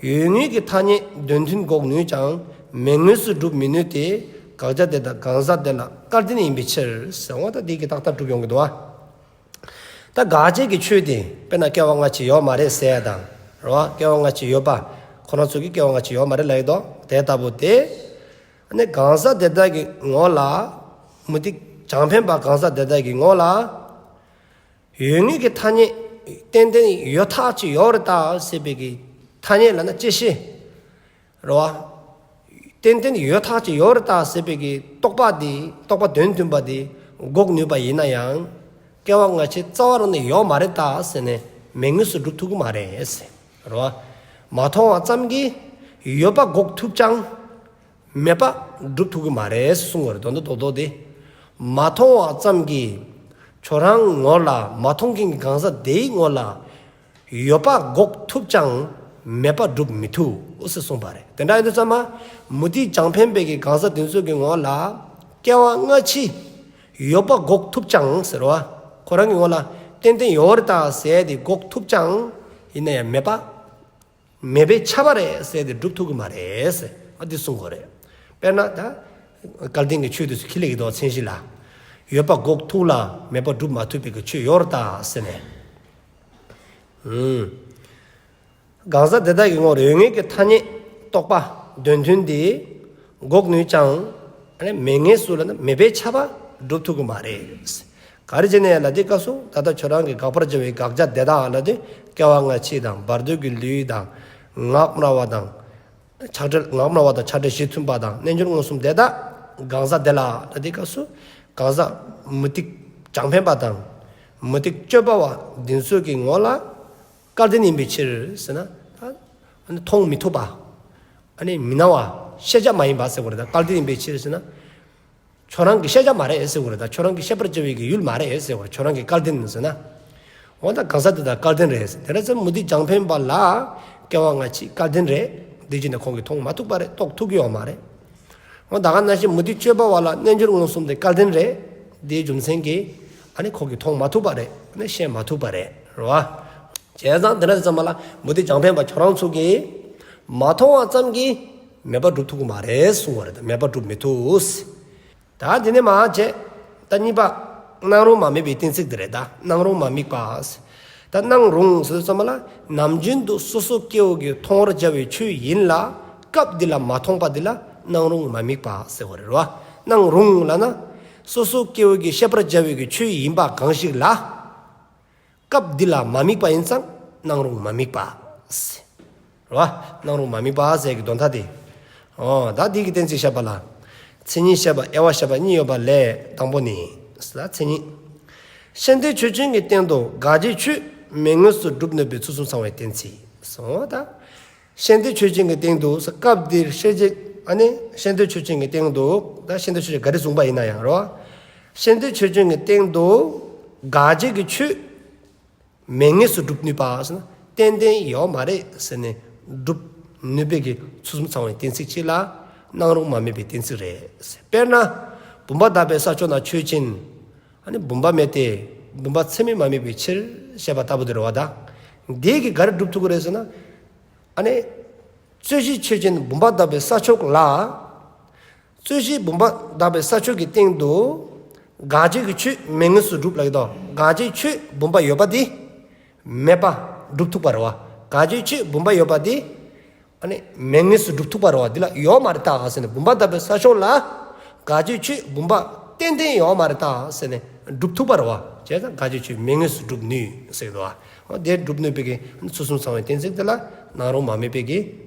ཡོད་ངེས་ཀྱི་ཐ་སྙད་དོན་མཐུན་འགོག་ནུས་ཀྱང་མེད་ངེས་སུ་སྒྲུབ་མི་ནུས་ཏེ། དགག་བྱ་དེ་དག་གང་ཟག་དེ་ལ་བསྐལ་དོན་ཡིན་པའི་ཕྱིར་ཟེར། འོ་ད་དེ་གི་ཏག་ཏག་སྒྲུབ་ཡོང་གི་འདུག་ཨ། ད་དགག་བྱའི་གི་ཆོས་དེ་དཔེར་ན་སྐྱེ་བ་སྔ་ཕྱི་ཡོད་མ་རེད་ཟེར་ཡ་དང་རེད་བ། སྐྱེ་བ་སྔ་ཕྱི་ཡོད་པ་ཁོ་རང་ཚོ་གིས་སྐྱེ་བ་སྔ་ཕྱི་ཡོད་མ་རེད་ལབ་ཡོད་དོ། ད་ དེ་ལྟ་བུ་སྟེ། ཨ་ནི་གང་ཟག་དེ་དག་གི་ངོ་ལ། མུ་སྟེགས་རྒྱང་འཕེན་པ་གང་ཟག་དེ་དག་གི་ངོ་ལ། ཡོད་ངེས་ཀྱི་ཐ་སྙད་ཏན་ཏན་ཡོད་ཐག་ཆོད་ཡོད་རེད་ད་ཟེར་བའི་གི་ཐ་སྙད་ལབ་ན་བཅད་ཤེས་རེད་བ། ཏན་ཏན་ཡོད་ཐག་ཆོད་ཡོད་རེད་ད་ཟེར་བའི་གི་རྟོག་པ་དེ། རྟོག་པ་དོན་མཐུན་པ་དེ་འགོག་ནུས་པ་ཡིན་ན་ཡང་། སྐྱེ་བ་སྔ་ཕྱི་རྩ་བ་རང་ནས་ཡོད་མ་རེད་ད་ཟེར་ནས་མེད་ངེས་སུ་སྒྲུབ་ཐུབ་ཀྱི་མ་རེད་ཟེར། རེད་བ། མ་མཐོང་བ་ཙམ་གྱིས་ཡོད་པ་འགོག་ཐུབ་ཀྱང་། མེད་པ་སྒྲུབ་ཐུབ་ཀྱི་མ་རེད་གསུང་བ་རེད། དོན་དུ་རྡོག་རྡོག་དེ། མ་མཐོང་བ་ཙམ་གྱིས་ཁྱོད་རང་ངོ་ལ། མ་མཐོང་མཁན་གྱི་གང་ཟག་དེའི་ངོ་ལ་ཡོད་པ་འགོག་ཐུབ་ཀྱང་མེད་པ་སྒྲུབ་མི་ཐུབ་ཟེར་གསུངས་པ་རེད། དེ་འདྲ་ཡིན་དུས་ཙམ་པ་མུ་སྟེགས་རྒྱང་འཕེན་པའི་གི་གང་ཟག་དེ་ཚོ་གི་ངོ་ལ་སྐྱེ་བ་སྔ་ཕྱི་ཡོད་པ་འགོག་ཐུབ་ཀྱང་ཟེར་བ། ཁོ་རང་གི་ངོ་ལ་ཏན་ཏན་ཡོད་རེད་ད་ཟེར་དེ་འགོག་ཐུབ་ཀྱང་ཡིན་ན་ཡང་མེད་པ། མེད་པས་ཁྱབ་པ་རེད་ཟེར་ཏེ་སྒྲུབ་ཐུབ་ཀྱི་མ་རེད་ཟེར། ཨ་འདི་གསུང་དགོས་རེད། དཔེར་ན་ད་སྐལ་ལྡན་གྱི་ཆོས་དེ་ཚོ་ཁྱི་ལས་ཀྱི་དོ་མཚན་གཞི་ལ། ཡོད་པ་འགོག་ཐུབ་ལ་མེད་པ་སྒྲུབ་མ་ཐུབ་པའི་གི་ཆོས་ཡོད་རེད་ད་ཟེར་ནས། ཨུམ། གང་ཟག་དེ་དག་གི་ངོར་ཡོད་ངེས་ཀྱི་ཐ་སྙད་རྟོག་པ་དོན་མཐུན་དེ་འགོག་ནུས་ཀྱང་། ཨ་ནི་མེད་ངེས་སུ་ལ་ན་མེད་པས་ཁྱབ་པ་སྒྲུབ་ཐུབ་ཀྱི་མ་རེད། ག་རེ་བྱས་ནས་ལ་དེ་སྐབས་སུ་ད་ལྟ་ཁྱོད་རང་གི་དགག་པར་བྱ་བའི་དགག་བྱ་དེ་དག་ལ་དེ་སྐྱེ་བ་སྔ་ཕྱི་དང་བར་དོའི་གི་ལུས་དང་ངག་སྨྲ་བ་དང་། ཆགས་བྲལ་ངག་སྨྲ་བ་དང་ཆགས་བྲལ་གཞི་མཐུན་པ་དང་རྣལ་འབྱོར་མངོན་སུམ་དེ་དག་གང་ཟག་དེ་ལ་ལ་དེ་སྐབས་སུ་གང་ཟག་མུ་སྟེགས་རྒྱང་འཕེན་པ་དང་མུ་སྟེགས་དཔྱོད་པ་བ་འདི་ཚོ་གི་ངོ་ལ་སྐལ་ལྡན་ཡིན་པའི་ཕྱིར་ཟེར་ན། ད་མཐོང་མི་ཐུབ་པ། ཨ་ནི་མི་སྣང་བ། ཤེས་བྱ་མ་ཡིན་པ་ཟེར་དགོས་རེད། ད་སྐལ་ལྡན་ཡིན་པའི་ཕྱིར་ཟེར་ན། ཁྱོད་རང་གི་ཤེས་བྱ་མ་རེད་ཟེར་དགོས་རེད། ད་ཁྱོད་རང་གི་ཤེས་པར་བྱ་བའི་གི་ཡུལ་མ་རེད་ཟེར་དགོས་རེད། ཁྱོད་རང་གི་སྐལ་ལྡན་ཟེར་ན། འོ་ད་གང་ཟག་དེ་དག་སྐལ་ལྡན་རེད་ཟེར། དེ་འདྲ་ཙམ་མུ་སྟེགས་རྒྱང་འཕེན་པ་ལ་སྐྱེ་བ་སྔ་ཕྱི་སྐལ་ལྡན་རེད། འདི་བྱས་ནས་ཁོང་གིས་མཐོང་མ་ཐུབ་པ་རེད། རྟོགས་ཐུབ་ཀྱི་ཡོད་མ་རེད། འོ་ད་ག་ནང་བཞིན་མུ་སྟེགས་དཔྱོད་པ་བ་ལ་རྣལ་འབྱོར་མངོན་སུམ་དེ་སྐལ་ལྡན་རེད། དེའི་རྒྱུ་མཚན་གྱིས་ཨ་ནི་ཁོ་གིས་མཐོང་མ་ཐུབ་པ་རེད། ཨ་ནི་ཤེས་མ་ཐུབ་པ་རེད། རེད་བ། བྱས་ཙང་དེ་འདྲ་ཙམ་པ་ལ་མུ་སྟེགས་རྒྱང་འཕེན་པ་ཁྱོད་རང་ཚོ་གིས་མ་མཐོང་བ་ཙམ་གྱིས་མེད་པ་སྒྲུབ་ཐུབ་ཀྱི་མ་རེད་གསུང་བ་རེད། མེད་པ་སྒྲུབ་མི་ཐུབ། ད་དེ་ནས་མར་བྱས། ད་གཉིས་པ། སྣང་རུང་མ་དམིགས་པའི་གཏན་ཚིགས་དེ་རེད། ད་སྣང་རུང་མ་དམིགས་པ། ད་སྣང་རུང་ཟེར་དུས་ཙམ་པ་ལ་ནམ་རྒྱུན་དུ་སོ་སོ་སྐྱེ་བོ་གིས་མཐོང་བར་བྱ་བའི་ཆོས་ཡིན་ལ་སྐབས་འདི་ལ་མ་མཐོང་པ་འདི་ལ་སྣང་རུང་མ་དམིགས་པ་ཟེར་བ་རེད་བ། སྣང་རུང་ལབ་ན་སོ་སོ་སྐྱེ་བོ་གིས་ཤེས་པར་བྱ་བའི་གི་ཆོས་ཡིན་པ་གང་ཞིག་ལ། སྐབས་འདི་ལ་མ་དམིགས་པ་ཡིན་ཙང་སྣང་རུང་མ་དམིགས་པ། རེད་བ། སྣང་རུང་མ་དམིགས་པ་ཟེར་གྱི་དོན་དག་དེ། འོ་ད་འདི་གི་གཏན་ཚིགས་བཤད་པ་ལ། མཚན་ཉིད་བཤད་པ་དབྱེ་བ་བཤད་པ་གཉིས་ཡོད་པ་ལས་དང་པོ་ནི། ལ་མཚན་ཉིད། ཤེས་འདོད་ཆོས་ཅན་གྱི་སྟེང་དུ་དགག་བྱའི་ཆོས་མེད་ངེས་སུ་སྒྲུབ་ནུས་པའི་ཚུལ་གསུམ་ཚང་བའི་གཏན་ཚིགས། འོ་ད། ཤེས་འདོད་ཆོས་ཅན་གྱི་སྟེང་དུ་སྐབས་འདིར་ཤེས་བྱེད། ཨ་ནི་ཤེས་འདོད་ཆོས་ཅན་གྱི་སྟེང་དུ། ད་ཤེས་འདོད་ཆོས་ཅན་ག་རེ་བཟུང་པ་ཡིན་ན་ཡང་རོ། ཤེས་འདོད་ཆོས་ཅན་གྱི་སྟེང་དུ་དགག་བྱའི་གི་ཆོས་མེད་ངེས་སུ་སྒྲུབ་ནུས་པ་ཟེར་ན་ཏན་ཏན་ཡོད་མ་རེད་ཟེར་ནས་སྒྲུབ་ནུས་པའི་གི་ཚུལ་གསུམ་ཚང་བའི་གཏན་ཚིགས་གཅིག་ལ་སྣང་རུང་མ་དམིགས་པའི་གཏན་ཚིགས་རེད། དཔེར་ན་བུམ་པ་དག་པའི་ས་ཕྱོགས་ན་ཆོས་ཅན། ཨ་ནི་བུམ་པ་མེད་དེ། བུམ་པ་ཚད་མས་མ་དམིགས་པའི་ཕྱིར་ཞེས་པ་ལྟ་བུ་དེ་རེད་བ་ད། འདི་གིས་ག་རེ་སྒྲུབ་ཐུབ་ཀྱི་རེད་ཟེར་ན། ཨ་ནི། རྩོད་གཞི་ཆོས་ཅན་བུམ་པ་དག་པའི་ས་ཕྱོགས་ལ། རྩོད་གཞི་བུམ་པ་དག་པའི་ས་ཕྱོགས་ཀྱི་སྟེང་དུ། དགག་བྱའི་གི་ཆོས་མེད་ངེས་སུ་སྒྲུབ་ལབ་ཀྱི་འདུག་དགག་བྱའི་ཆོས་བུམ་པ་ཡོད་པ་དེ། མེད་པ་སྒྲུབ་ཐུབ་པ་རེད་བ། དགག་བྱའི་ཆོས་བུམ་པ་ཡོད་པ་དེ། ཨ་ནི་མེད་ངེས་སུ་སྒྲུབ་ཐུབ་པ་རེད་བ། འདི་ལ་ཡོད་མ་རེད་ད་ཟེར་ནས་བུམ་པ་དག་པའི་ས་ཕྱོགས་ལ། དགག་བྱའི་ཆོས་བུམ་པ་ཏན་ཏན་ཡོད་མ་རེད་ད་ཟེར་ནས་སྒྲུབ་ཐུབ་པ་རེད་བ། བྱས་ཙང་དགག་བྱའི་ཆོས་མེད་ངེས་སུ་སྒྲུབ་ནུས་ཟེར་གྱི་འདུག་བ། འོ་དེ་སྒྲུབ་ནུས་པའི་གི་ཚུལ་གསུམ་ཚང་བའི་གཏན་ཚིགས་དེ་ལ་སྣང་རུང་མ་དམིགས་པའི་གི་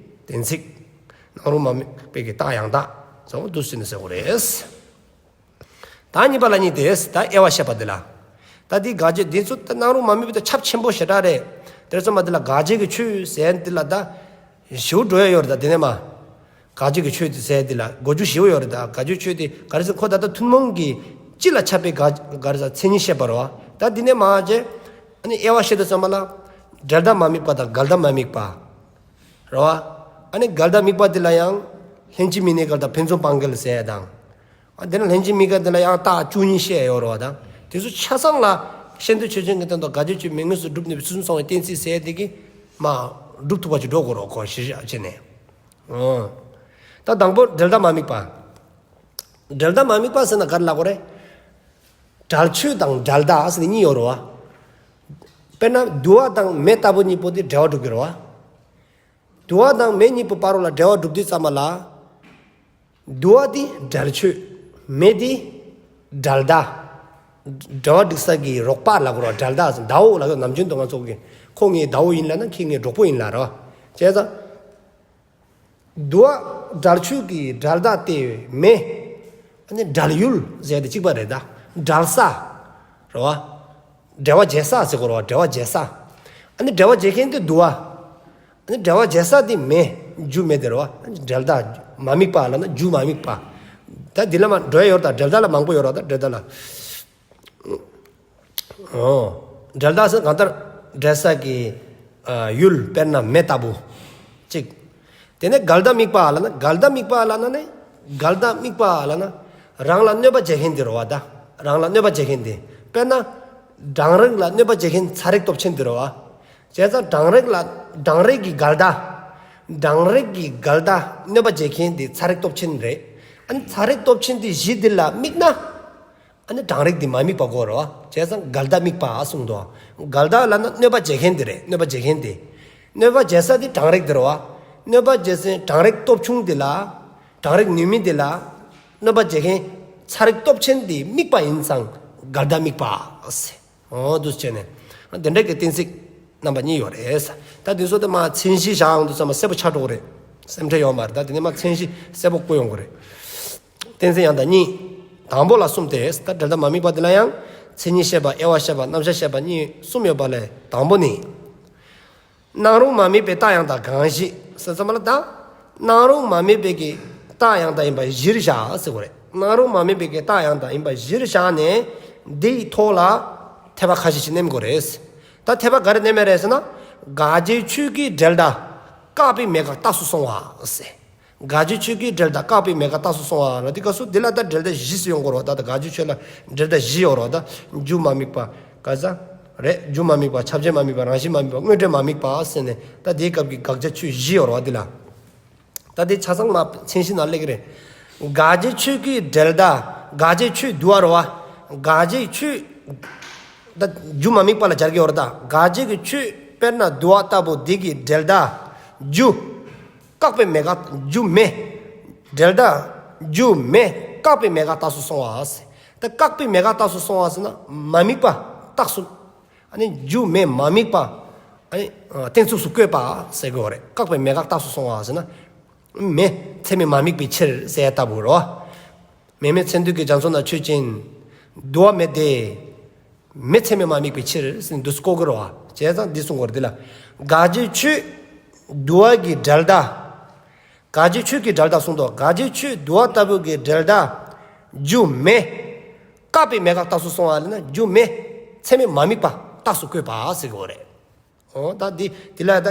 གཏན་ཚིགས། སྣང་རུང་མ་དམིགས་པའི་གི་རྟགས་ཡང་དག་ཟེར་བ་འདུག་ཟེར་ནས་ཟེར་དགོས་རེད། ད་གཉིས་པ་ལ་གཉིས་ཏེ། ད་དབྱེ་བ་བཤད་པ་འདི་ལ། ད་འདི་དགག་བྱ་འདི་ཚོ་ད་སྣང་རུང་མ་དམིགས་པའི་ད་ཁྱབ་ཆེན་པོ་ཞེ་དྲག་རེད། དེར་ཚོ་མ་འདི་ལ་དགག་བྱའི་གི་ཆོས་ཟེར་འདི་ལ་ད་ཞེ་པོ་འགྲོ་ཡ་ཡོད་རེད། ད་འདི་ནས་མ་དགག་བྱའི་གི་ཆོས་འདི་ཟེར་འདི་ལ་གོ་རྒྱུ་ཞེ་པོ་ཡོད་རེད། ད་དགག་བྱའི་ཆོས་འདི་ག་རེ་ཟེར་ཁོ་ད་ལྟ་ཐུན་མོང་གི་སྤྱི་ལ་ཁྱབ་པའི་དགག་ག་རེ་ཟེར་མཚན་ཉིད་བཤད་པ་རེད་བ། ད་འདི་ནས་མ་བྱས་ཨ་ནི་དབྱེ་བ་བཤད་དུས་ཙམ་པ་ལ་འབྲེལ་ཟླ་མ་དམིགས་པ་དང་འགལ་ཟླ་མ་དམིགས་པ། རེད་བ། ཨ་ནི་འགལ་ཟླ་དམིགས་པ་འདི་ལ་ཡང་ལྷན་ཅིག་དམིགས་ནས་འགལ་དང་ཕན་ཚུན་སྤང་འགལ་ཟེར་ཡ་དང་། ཨ་དེ་ནས་ལྷན་ཅིག་དམིགས་འགལ་འདི་ལ་ཡང་རྟགས་བཅུ་གཉིས་བཤད་ཡོད་རེད་བ་དང་། དེ་ཚོ་ཆ་ཚང་ལ་ཤེས་འདོད་ཆོས་ཅན་གྱི་སྟེང་དུ་དགག་བྱའི་ཆོས་མེད་ངེས་སུ་སྒྲུབ་ནུས་པའི་ཚུལ་གསུམ་ཚང་བའི་གཏན་ཚིགས་ཟེར་དེ་གི་མ་སྒྲུབ་ཐུབ་པ་ཅིག་འགྲོ་དགོས་རེད་གོ་གཞི་བཞག་བྱས་ནས། ཨོ། ད་དང་པོ་འབྲེལ་ཟླ་མ་དམིགས་པ། འབྲེལ་ཟླ་མ་དམིགས་པ་ཟེར་ན་ག་རེ་ལབ་དགོས་རེད། འབྲེལ་ཆོས་དང་འབྲེལ་ཟླ་ཟེར་ནས་གཉིས་ཡོད་རེད་བ། དཔེར་ན་དུ་བ་དང་མེ་ལྟ་བུ་གཉིས་པོ་དེ་འབྲེལ་བ་སྒྲུབ་ཀྱི་རེད་བ། དུ་བ་དང་མེ་གཉིས་པོ་བར་ལ་འབྲེལ་བ་སྒྲུབ་དུས་ཙམ་པ་ལ། དུ་བ་འདི་འབྲེལ་ཆོས། མེ་འདི་འབྲེལ་ཟླ། འབྲེལ་བ་སྒྲིག་ས་གི་རོགས་པ་ལབ་དགོས་རེད་བ། འབྲེལ་ཟླ་ཟེར། ཟླ་བོ་ལབ་དགོས། ནམ་རྒྱུན་དུ་ང་ཚོ་གིས་ཁོ་ངའི་ཟླ་བོ་ཡིན་ལབ་ན་ཁྱེད་ངའི་གྲོགས་པོ་ཡིན་ལབ་རེད་བ། བྱས་ཙང་དུ་བ་འབྲེལ་ཆོས་ཀྱི་འབྲེལ་ཟླ་སྟེ་མེ། ཨ་ནི་འབྲེལ་ཡུལ་ཟེར་དེ་གཅིག་པ་རེད་ད། འབྲེལ་ས་རེད་བ། འབྲེལ་བ་བྱེད་ས་ཟེར་དགོས་རེད་བ། འབྲེལ་བ་བྱེད་ས། ཨ་ནི་འབྲེལ་བ་བྱེད་མཁན་དེ་དུ་བ། ཨ་ནི་འབྲེལ་བ་བྱེད་ས་དེ་མེ། རྒྱུ་མེ་དེ་རེད་བ། འབྲེལ་ཟླ་མ་དམིགས་པ་ལབ་ན་རྒྱུ་མ་དམིགས་པ། ད་འདི་ལ་མ་འགྲོ་ཡ་ཡོད་རེད་ད། འབྲེལ་ཟླ་ལ་མང་པོ་ཡོད་རེད་ད། འབྲེལ་ཟླ་ལ། འོ། འབྲེལ་ཟླ་ཟེར་གང་ལྟར་འབྲེལ་ས་གི་ཨ་ཡུལ། དཔེར་ན་མེ་ལྟ་བུ། གཅིག། དེ་ནས་འགལ་ཟླ་དམིགས་པ་ལབ་ན། འགལ་ཟླ་དམིགས་པ་ལབ་ན་ནི། འགལ་ཟླ་དམིགས་པ་ལབ་ན་རང་ལ་གནོད་པ་བྱེད་མཁན་དེ་རེད་བ་ད། རང་ལ་གནོད་པ་བྱེད་མཁན་དེ། དཔེར་ན་གྲང་རེག་ལ་གནོད་པ་བྱེད་མཁན་ཚ་རེག་སྟོབས་ཆེན་དེ་རེད་བ། བྱས་ཙང་གྲང་རེག་ལ། གྲང་རེག་གི་འགལ་ཟླ། གྲང་རེག་གི་འགལ་ཟླ་གནོད་པ་བྱེད་མཁན་དེ་ཚ་རེག་སྟོབས་ཆེན་རེད། ཨ་ནི་ཚ་རེག་སྟོབས་ཆེན་དེ་གཞི་དེ་ལ་དམིགས་ན། ཨ་ནི་གྲང་རེག་དེ་མ་དམིགས་པ་དགོས་རེད་བ། བྱས་ཙང་འགལ་ཟླ་དམིགས་པ་གསུངས་འདུག། འགལ་ཟླ་ལབ་ན་གནོད་པ་བྱེད་མཁན་དེ་རེད། གནོད་པ་བྱེད་མཁན་དེ། གནོད་པ་བྱེད་ས་དེ་གྲང་རེག་དེ་རེད་བ། གནོད་པ་བྱེད་སའི་གྲང་རེག་སྟོབས་ཆུང་དེ་ལ། གྲང་རེག་ནུས་མེད་དེ་ལ། གནོད་པ་བྱེད་མཁན་ཚ་རེག་སྟོབས་ཆེན་དེ་དམིགས་པ་ཡིན་ཙང་འགལ་ཟླ་དམིགས་པ་ཟེར། འོ་འདུག་སེ་བྱས་ནས། དེ་འདྲ་གི་གཏན་ཚིགས་རྣམ་པ་གཉིས་ཡོད་རེད། ད་དེ་ཚོ་དེ་མ་མཚན་གཞི་བཞག་ཡོང་དུས་ཙམ་པ་གསལ་པོ་ཆགས་འགྲོ་གི་རེད། སེམས་ཁྲལ་ཡོད་མ་རེད། ད་དེ་ནས་མ་མཚན་གཞི་གསལ་པོ་བཀོད་ཡོང་གི་རེད། གཏན་ཚིགས་ཡང་དག་གཉིས། དང་པོ་ལ་གསུམ་སྟེ། ད་འབྲེལ་ཟླ་མ་དམིགས་པ་འདི་ལ་ཡང་མཚན་ཉིད་བཤད་པ། དབྱེ་བ་བཤད་པ། རྣམ་གཞག་བཤད་པ་གཉིས་གསུམ་ཡོད་པ་ལས། དང་པོ་ནི། སྣང་རུང་མ་དམིགས་པའི་རྟགས་ཡང་དག་གང་ཞིག་ཟེར་ཙམ་པ་ལ། ད་སྣང་རུང་མ་དམིགས་པའི་གི་རྟགས་ཡང་དག་ཡིན་པ་གཞིར་བཞག་ཟེར་དགོས་རེད། སྣང་རུང་མ་དམིགས་པའི་གི་རྟགས་ཡང་དག་ཡིན་པ་གཞིར་བཞག་ནས་འདིའི་ཐོག་ལ་འཐད་པ་ཁ་ཤས་ཤིག་བསྣན་དགོས་རེད། ད་འཐད་པ་ག་རེ་བསྣན་པ་རེད་ཟེར་ན། དགག་བྱའི་ཆོས་ཀྱི་འབྲེལ་ཟླ་བཀག་པའི་མེད་དགག་རྟགས་སུ་སོང་བ་ཟེར། དགག་བྱའི་ཆོས་ཀྱི་འབྲེལ་ཟླ་བཀག་པའི་མེད་དགག་རྟགས་སུ་སོང་བ་ལ། འདི་སྐབས་སུ་འདི་ལ་ད་འབྲེལ་ཟླ་བཞི་ཟེར་ཡོང་གི་རེད་བ། ད་ད་དགག་བྱའི་ཆོས་ལ་འབྲེལ་ཟླ་བཞི་ཡོད་རེད་བ། ད་རྒྱུ་མ་དམིགས་པ་ག་ས་རེད། རྒྱུ་མ་དམིགས་པ། ཁྱབ་བྱེད་མ་དམིགས་པ། རང་བཞིན་མ་དམིགས་པ། དངོས་འབྲས་མ་དམིགས་པ་ཟེར་ནས། ད་དེའི་སྐབས་ཀྱི་དགག་བྱའི་ཆོས་བཞི་ཡོད་རེད་བ་འདི་ལ། ད་དེ་ཆ་ཚང་མ་མཚན་གཞི་ནང་སླེབས་ཀྱི་རེད། དགག་བྱའི་ཆོས་ཀྱི་འབྲེལ་ཟླ། དགག་བྱའི་ཆོས་དུ་བ་རེད་བ། དགག་བྱའི་ཆོས། ད་རྒྱུ་མ་དམིགས་པ་ལ་སྦྱར་གྱི་ཡོད་རེད་ད། དགག་བྱའི་གི་ཆོས་དཔེར་ན་དུ་བ་ལྟ་བུ་འདི་གི་འབྲེལ་ཟླ་རྒྱུ། བཀག་པའི་མེད་དགག་རྒྱུ་མེ། འབྲེལ་ཟླ་རྒྱུ་མེ་བཀག་པའི་མེད་དགག་རྟགས་སུ་སོང་བ་ཟེར། ད་བཀག་པའི་མེད་དགག་རྟགས་སུ་སོང་བ་ཟེར་ན་མ་དམིགས་པ་རྟགས་སུ། ཨ་ནི་རྒྱུ་མེ་མ་དམིགས་པ། ཨ་ནི་གཏན་ཚིགས་སུ་བཀོད་པ་ཟེར་དགོས་རེད། བཀག་པའི་མེད་དགག་རྟགས་སུ་སོང་བ་ཟེར་ན། མེ་ཚད་མས་མ་དམིགས་པའི་ཕྱིར་ཟེར་ལྟ་བུ་རོ། མེ་མེད་མཚན་དུས་ཀྱི་རྒྱ་མཚོ་ན་ཆོས་ཅན། དུ་བ་མེད་དེ། མེ་ཚད་མས་མ་དམིགས་པའི་ཕྱིར་ཟེར་ནས་འདུག་སེ་བཀོད་དགོས་རེད་བ། བྱས་ཙང་འདི་གསུང་དགོས་རེད་འདི་ལ། དགག་བྱའི་ཆོས་དུ་བ་གི་འབྲེལ་ཟླ། དགག་བྱའི་ཆོས་ཀྱི་འབྲེལ་ཟླ་གསུངས་འདུག། དགག་བྱའི་ཆོས་དུ་བ་ལྟ་བུ་གི་འབྲེལ་ཟླ་རྒྱུ་མེ་བཀག་པའི་མེད་དགག་རྟགས་སུ་སོང་བ་ལབ་ན། རྒྱུ་མེ་ཚད་མས་མ་དམིགས་པ་རྟགས་སུ་བཀོད་པ་ཟེར་དགོས་རེད། འོ་ད་འདི་འདི་ལ་ད་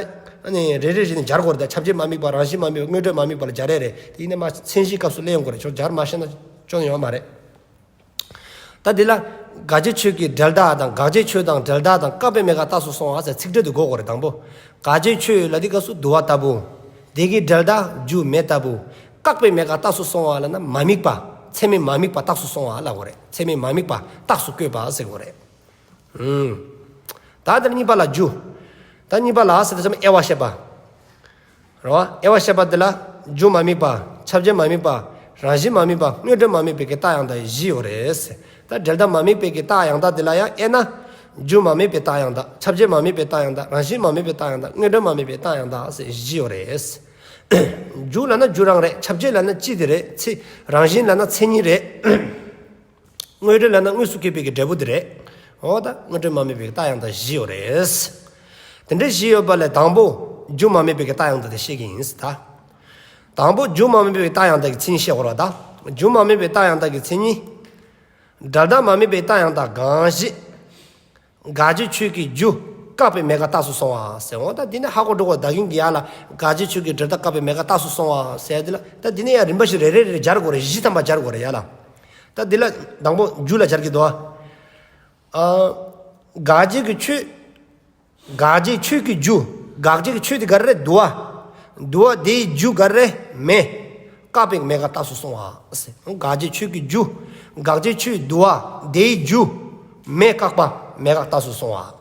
ཨ་ནི་རེ་རེ་བཞིན་སྦྱར་དགོས་རེད་ད། ཁྱབ་བྱེད་མ་དམིགས་པ། རང་བཞིན་མ་དམིགས་པ། དངོས་འབྲས་མ་དམིགས་པ་ལ་སྦྱར་ཡ་རེད། དེ་ཡིན་ན་མ་མཚན་གཞིའི་སྐབས་སུ་སླེབས་ཡོང་གི་རེད། ཁྱོད་སྦྱར་མ་ཤེས་ན་སྐྱོན་ཡོད་མ་རེད། ད་འདི་ལ་དགག་བྱའི་ཆོས་ཀྱི་འབྲེལ་ཟླ་དང་། དགག་བྱའི་ཆོས་དང་འབྲེལ་ཟླ་དང་། བཀག་པའི་མེད་དགག་རྟགས་སུ་སོང་བ་ཟེར་ཚིག་འགྲེལ་དུ་གོ་དགོས་རེད། དང་པོ་དགག་བྱའི་ཆོས་ལ་འདི་སྐབས་སུ་དུ་བ་ལྟ་བུ། དེ་གི་འབྲེལ་ཟླ་རྒྱུ་མེ་ལྟ་བུ། བཀག་པའི་མེད་དགག་རྟགས་སུ་སོང་བ་ལབ་ན་མ་དམིགས་པ། ཚད་མས་མ་དམིགས་པ་རྟགས་སུ་སོང་བ་ལབ་དགོས་རེད། ཚད་མས་མ་དམིགས་པ་རྟགས་སུ་བཀོད་པ་ཟེར་དགོས་རེད། ཨུམ། ད་དེར་གཉིས་པ་ལ་རྒྱུ། ད་གཉིས་པ་ལ་ཟེར་དུས་ཙམ་དབྱེ་བ་བཤད་པ། རེད་བ། དབྱེ་བ་བཤད་པ་འདི་ལ་རྒྱུ་མ་དམིགས་པ། ཁྱབ་བྱེད་མ་དམིགས་པ། རང་བཞིན་མ་དམིགས་པ། དངོས་འབྲས་མ་དམིགས་པའི་གི་རྟགས་ཡང་དག་བཞི་ཡོད་རེད། ད་འབྲེལ་ཟླ་མ་དམིགས་པའི་གི་རྟགས་ཡང་དག་འདི་ལ་ཡང་དབྱེ་ན། རྒྱུ་མ་དམིགས་པའི་རྟགས་ཡང་དག། ཁྱབ་བྱེད་མ་དམིགས་པའི་རྟགས་ཡང་དག། རང་བཞིན་མ་དམིགས་པའི་རྟགས་ཡང་དག། དངོས་འབྲས་མ་དམིགས་པའི་རྟགས་ཡང་དག་ཟེར་བཞི་ཡོད་རེད། རྒྱུ་ལབ་ན་རྒྱུ་རང་རེད། ཁྱབ་བྱེད་ལབ་ན་སྤྱི་དེ་རེད། ཚེ། རང་བཞིན་ལབ་ན་མཚན་ཉིད་རེད། དངོས་འབྲས་ལབ་ན་དངོས་སུ་སྐྱེས་པའི་གི་འབྲས་བུ་དེ་རེད། འོ་ད་དངོས་འབྲས་མ་དམིགས་པའི་རྟགས་ཡང་དག་བཞི་ཡོད་རེད། དེ་འདྲའི་བཞི་ཡོད་པ་ལས་དང་པོ་རྒྱུ་མ་དམིགས་པའི་གི་རྟགས་ཡང་དག་དེ་བཤད་ཀྱི་ཡིན་ད། དང་པོ་རྒྱུ་མ་དམིགས་པའི་རྟགས་ཡང་དག་གི་མཚན་ཉིད་བཤད་དགོས་རེད་ད། རྒྱུ་མ་དམིགས་པའི་རྟགས་ཡང་དག་གི་མཚན་ཉིད། འབྲེལ་ཟླ་མ་དམིགས་པའི་རྟགས་ཡང་དག་གང་ཞིག། དགག་བྱའི་ཆོས་ཀྱི་རྒྱུ་བཀག་པའི་མེད་དགག་རྟགས་སུ་སོང་བ་ཟེར། འོ་ད་འདི་ནི་ཧ་གོ་འགྲོ་གི་རེད། ད་གིན་གྱི་ཡར་ལ་དགག་བྱའི་ཆོས་ཀྱི་འབྲེལ་ཟླ་བཀག་པའི་མེད་དགག་རྟགས་སུ་སོང་བ་ཟེར་འདི་ལ། ད་འདི་ནི་ཡང་རིམ་པ་བཞིན་རེ་རེ་རེ་སྦྱར་དགོས་རེད། བཞི་ཐམ་པ་སྦྱར་དགོས་རེད་ཡར་ལ། ད་འདི་ལ་དང་པོ་རྒྱུ་ལ་སྦྱར་གྱི་འདུག་ཨ། དགག་བྱའི་གི་ཆོས། དགག་བྱའི་ཆོས་ཀྱི་རྒྱུ། དགག་བྱའི་ཆོས་དེ་ག་རེ་རེད། དུ་བ། དུ་བ་དེའི་རྒྱུ་ག་རེ་རེད། མེ། བཀག་པའི་མེད་དགག་རྟགས་སུ་སོང་བ། དགག་བྱའི་ཆོས་ཀྱི་རྒྱུ། དགག་བྱའི་ཆོས་དུ་བ་དེའི་རྒྱུ། མེ་བཀག་པ་མེད་དགག་རྟགས་སུ་སོང་བ།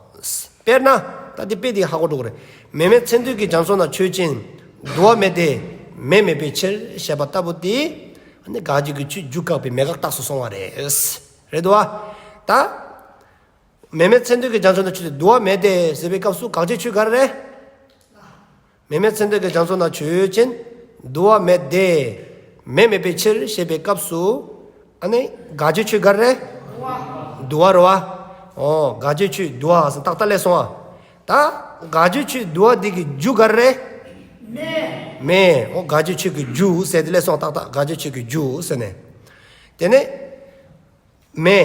དཔེར་ན། ད་དེ་དཔེ་དེ་ཧ་གོ་འགྲོ་གི་རེད། མེ་མེད་མཚན་དུས་ཀྱི་རྒྱ་མཚོ་ན་ཆོས་ཅན། དུ་བ་མེད་དེ། མེ་མེད་པའི་ཕྱིར་ཞེས་པ་ལྟ་བུ་དེ། ཨ་ནི་དགག་བྱའི་གི་ཆོས་རྒྱུ་བཀག་པའི་མེད་དགག་རྟགས་སུ་སོང་བ་རེད། རེད་དོ། ད་མེ་མེད་མཚན་དོན་གྱི་རྒྱ་མཚོ་ན་ཆོས་ཅན། དུ་བ་མེད་དེ་ཟེར་བའི་སྐབས་སུ་དགག་བྱའི་ཆོས་ག་རེ་རེད། མེ་མེད་མཚན་དོན་གྱི་རྒྱ་མཚོ་ན་ཆོས་ཅན། དུ་བ་མེད་དེ། མེ་མེད་པའི་ཕྱིར་ཞེས་པའི་སྐབས་སུ། ཨ་ནི་དགག་བྱའི་ཆོས་ག་རེ་རེད། དུ་བ་རེད་བ། ཨོ་དགག་བྱའི་ཆོས་དུ་བ་ཟེར་ཏག་ཏག་སླེབས་སོང་ཨ། ད་དགག་བྱའི་ཆོས་དུ་བ་འདི་གི་རྒྱུ་ག་རེ་རེད། མེ། མེ། ཨོ་དགག་བྱའི་ཆོས་ཀྱི་རྒྱུ་ཟེར་དེ་སླེབས་སོང་ཏག་ཏག། དགག་བྱའི་ཆོས་ཀྱི་རྒྱུ་ཟེར་ནས། དེ་ནས་མེ།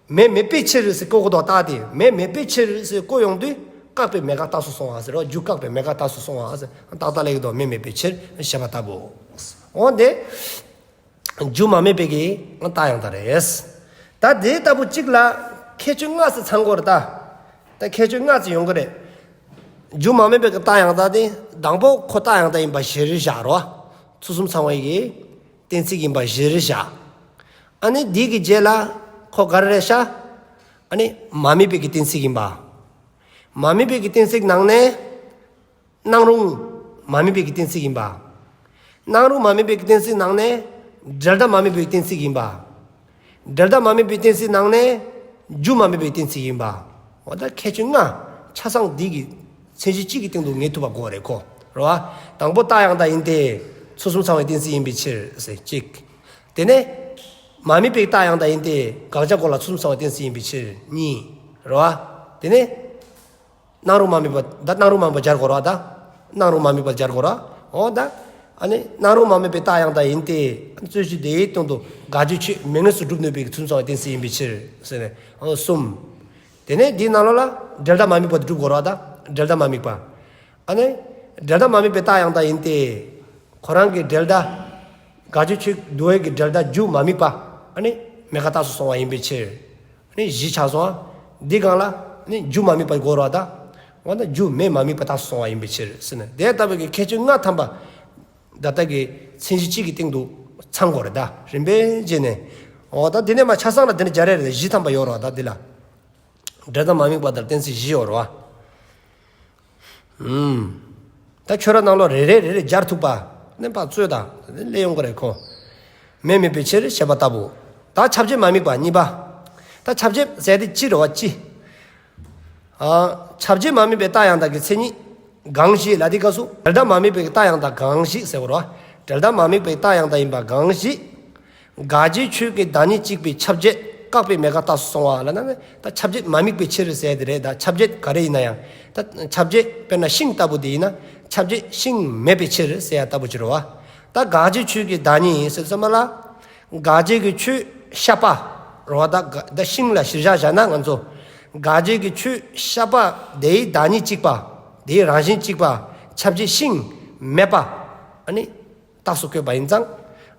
མེ་མེད་པའི་ཕྱིར་ཟེར་བཀོད་དགོས་དོ། ད་དེ་མེ་མེད་པའི་ཕྱིར་ཟེར་བཀོད་ཡོང་དུས་བཀག་པའི་མེད་དགག་རྟགས་སུ་སོང་བ་ཟེར་རོ། རྒྱུ་བཀག་པའི་མེད་དགག་རྟགས་སུ་སོང་བ་ཟེར་ཏག་ཏག་སླེབས་ཀྱི་འདུག། མེ་མེད་པའི་ཕྱིར་ཞེས་པ་ལྟ་བུ། འོ་དེ་རྒྱུ་མ་དམིགས་པའི་གི་རྟགས་ཡང་དག་རེད། ད་དེ་ལྟ་བུ་གཅིག་ལ་ཁྱད་ཆོས་ལྔ་ཙམ་ཚང་དགོས་རེད་ད། ད་ཁྱད་ཆོས་ལྔ་ཙམ་ཡོང་གི་རེད། རྒྱུ་མ་དམིགས་པའི་གི་རྟགས་ཡང་དག་དེ་དང་པོ་ཁོ་རྟགས་ཡང་དག་ཡིན་པ་གཞིར་བཞག་རོ། ཚུལ་གསུམ་ཚང་བའི་གི་གཏན་ཚིགས་ཡིན་པ་གཞིར་བཞག། ཨ་ནི་འདི་གི་རྗེས་ལ་ཁོ་ག་རེ་རེད་ཤག། ཨ་ནི་མ་དམིགས་པའི་གི་གཏན་ཚིགས་ཡིན་པ། མ་དམིགས་པའི་གི་གཏན་ཚིགས་ནང་ནས་སྣང་རུང་མ་དམིགས་པའི་གི་གཏན་ཚིགས་ཡིན་པ། སྣང་རུང་མ་དམིགས་པའི་གི་གཏན་ཚིགས་ནང་ནས་འབྲེལ་ཟླ་མ་དམིགས་པའི་གི་གཏན་ཚིགས་ཡིན་པ། འབྲེལ་ཟླ་མ་དམིགས་པའི་གཏན་ཚིགས་ནང་ནས་རྒྱུ་མ་དམིགས་པའི་གི་གཏན་ཚིགས་ཡིན་པ། འོ་ད་ཁྱད་ཆོས་ལྔ་ཆ་ཚང་འདི་གི་མཚན་གཞི་གཅིག་གི་སྟེང་དུ་ངེས་ཐུབ་པ་དགོས་རེད་ཁོ། རེད་བ། དང་པོ་རྟགས་ཡང་དག་ཡིན་ཏེ། ཚུལ་གསུམ་ཚང་བའི་གཏན་ཚིགས་ཡིན་པའི་ཕྱིར་ཟེར་གཅིག། དེ་ནས་མ་དམིགས་པའི་རྟགས་ཡང་དག་ཡིན་ཏེ། དགག་བྱ་འགོག་ལ་ཚུལ་གསུམ་ཚང་བའི་གཏན་ཚིགས་ཡིན་པའི་ཕྱིར་གཉིས། རེད་བ། དེ་ནས་སྣང་རུང་མ་དམིགས་པ། ད་སྣང་རུང་མ་དམིགས་པ་སྦྱར་དགོས་རེད་བ་ད། སྣང་རུང་མ་དམིགས་པ་སྦྱར་དགོས་རེད་བ། འོ་ད། ཨ་ནི་སྣང་རུང་མ་དམིགས་པའི་རྟགས་ཡང་དག་ཡིན་ཏེ། རྩོད་གཞི་དེའི་སྟེང་དུ་དགག་བྱའི་ཆོས་མེད་ངེས་སུ་སྒྲུབ་ནུས་པའི་ཚུལ་གསུམ་ཚང་བའི་གཏན་ཚིགས་ཡིན་པའི་ཕྱིར་ཟེར་ནས། འོ་གསུམ། དེ་ནས་འདིའི་ནང་ལོགས་ལ་འབྲེལ་ཟླ་མ་དམིགས་པ་སྒྲུབ་དགོས་རེད་བ་ད། འབྲེལ་ཟླ་མ་དམིགས་པ། ཨ་ནི་འབྲེལ་ཟླ་མ་དམིགས་པའི་རྟགས་ཡང་དག་ཡིན་ཏེ། ཁོ་རང་གི་འབྲེལ་ཟླ། དགག་བྱའི་ཆོས་དུ་བའི་གི་འབྲེལ་ཟླ་རྒྱུ་མ་དམིགས་པ། ཨ་ནི་མེད་དགག་རྟགས་སུ་སོང་བ་ཡིན་པའི་ཕྱིར། ཨ་ནི་བཞི་ཆགས་སོང་ཨ། འདི་སྒང་ལ་ཨ་ནི་རྒྱུ་མ་དམིགས་པ་དགོས་རེད་བ་ད། འོ་ན་རྒྱུ་མེ་མ་དམིགས་པ་རྟགས་སུ་སོང་བ་ཡིན་པའི་ཕྱིར་ཟེར་ནས། དེ་ལྟ་བུའི་གི་ཁྱད་ཆོས་ལྔ་ཐམ་པ་ད་ལྟ་གི་མཚན་གཞི་གཅིག་གི་སྟེང་དུ་ཚང་དགོས་རེད་ད། རིམ་པས་བྱས་ནས། འོ་ད་འདི་ནས་མར་ཆ་ཚང་ལ་འདི་ནས་སྦྱར་ཡ་རེད། བཞི་ཐམ་པ་ཡོད་རེད་བ་ད་འདི་ལ། འབྲེལ་ཟླ་མ་དམིགས་པ་དང་གཏན་ཚིགས་བཞི་ཡོད་རེད་བ། ཨུམ། ད་ཁྱོད་ར་ནང་ལོགས་རེ་རེ་རེ་རེ་སྦྱར་ཐུབ་པ། ནས་ཕར་རྩོད་དང་། དེ་ལས་ཡོང་གི་རེད་ཁོ། མེ་མེད་པའི་ཕྱིར་ཞེས་པ་ལྟ་བུ། ད་ཁྱབ་བྱེད་མ་དམིགས་པ་གཉིས་པ། ད་ཁྱབ་བྱེད་ཟེར་དེ་ཅི་རེད་བ་ཅི། ཨ། ཁྱབ་བྱེད་མ་དམིགས་པའི་རྟགས་ཡང་དག་གི་མཚན་ཉིད། གང་ཞིག་ལ་དེའི་སྐབས་སུ་འབྲེལ་ཟླ་མ་དམིགས་པའི་རྟགས་ཡང་དག་གང་ཞིག་ཟེར་བ་རེད་བ། འབྲེལ་ཟླ་མ་དམིགས་པའི་རྟགས་ཡང་དག་ཡིན་པ་གང་ཞིག། དགག་བྱའི་ཆོས་ཀྱི་བདག་ཉིད་གཅིག་པའི་ཁྱབ་བྱེད་བཀག་པའི་མེད་དགག་རྟགས་སུ་སོང་བ་ལ་ན་ནི། ད་ཁྱབ་བྱེད་མ་དམིགས་པའི་ཕྱིར་ཟེར་དེ་རེད། ད་ཁྱབ་བྱེད་ག་རེ་ཡིན་ན་ཡང་། ད་ཁྱབ་བྱེད་དཔེར་ན་ཤིང་ལྟ་བུ་དེ་ཡིན་ན་ཁྱབ་བྱེད་ཤིང་མེད་པའི་ཕྱིར་ཟེར་ཡ་ལྟ་བུ་ཅིག་རེད་བ། ད་དགག་བྱའི་ཆོས་ཀྱི་བདག་ཉིད་ཟེར་ཙམ་པ་ལ། དགག་བྱའི་གི་ཆོས་ཤ་པ་རེད་བ། ད་ག་ད་ཤིང་ལ་གཞིར་བཞག་བཞག་ན་ང་ཚོ། དགག་བྱའི་གི་ཆོས་ཤ་པ་དེའི་བདག་ཉིད་གཅིག་པ། དེའི་རང་བཞིན་གཅིག་པ། ཁྱབ་བྱེད་ཤིང་མེད་པ། ཨ་ནི། རྟགས་སུ་བཀོད་པ་ཡིན་ཙང་།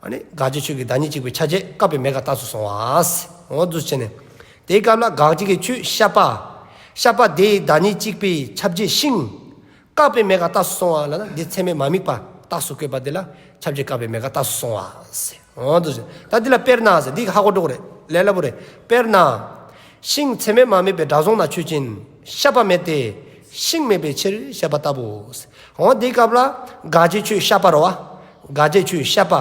ཨ་ནི་དགག་བྱའི་ཆོས་ཀྱི་བདག་ཉིད་གཅིག་པའི་ཁྱབ་བྱེད་བཀག་པའི་མེད་དགག་རྟགས་སུ་སོང་བ། འོ་འདུག་བྱས་ནས། དེའི་སྐབས་ལ་དགག་བྱའི་གི་ཆོས་ཤ་པ། ཤ་པ་དེའི་བདག་ཉིད་གཅིག་པའི་ཁྱབ་བྱེད་ཤིང་། བཀག་པའི་མེད་དགག་རྟགས་སུ་སོང་བ་ལ་ན་འདི་ཚད་མས་མ་དམིགས་པ་རྟགས་སུ་བཀོད་པ་དེ་ལ་ཁྱབ་བྱེད་བཀག་པའི་མེད་དགག་རྟགས་སུ་སོང་བ། འོ་འདུག་བྱས། ད་འདི་ལ་དཔེར་ན་ཟེར་འདི་ཧ་གོ་འགྲོ་གི་རེད། ལས་སླ་པོ་རེད། དཔེར་ན། ཤིང་ཚད་མས་མ་དམིགས་པའི་བྲག་རྫོང་ན་ཆོས་ཅན། ཤ་པ་མེད་དེ། ཤིང་མེད་པའི་ཕྱིར་ཞེས་པ་ལྟ་བུ། འོ་དེའི་སྐབས་ལ་དགག་བྱའི་ཆོས་ཤ་པ་རེད་བ། དགག་བྱའི་ཆོས་ཤ་པ།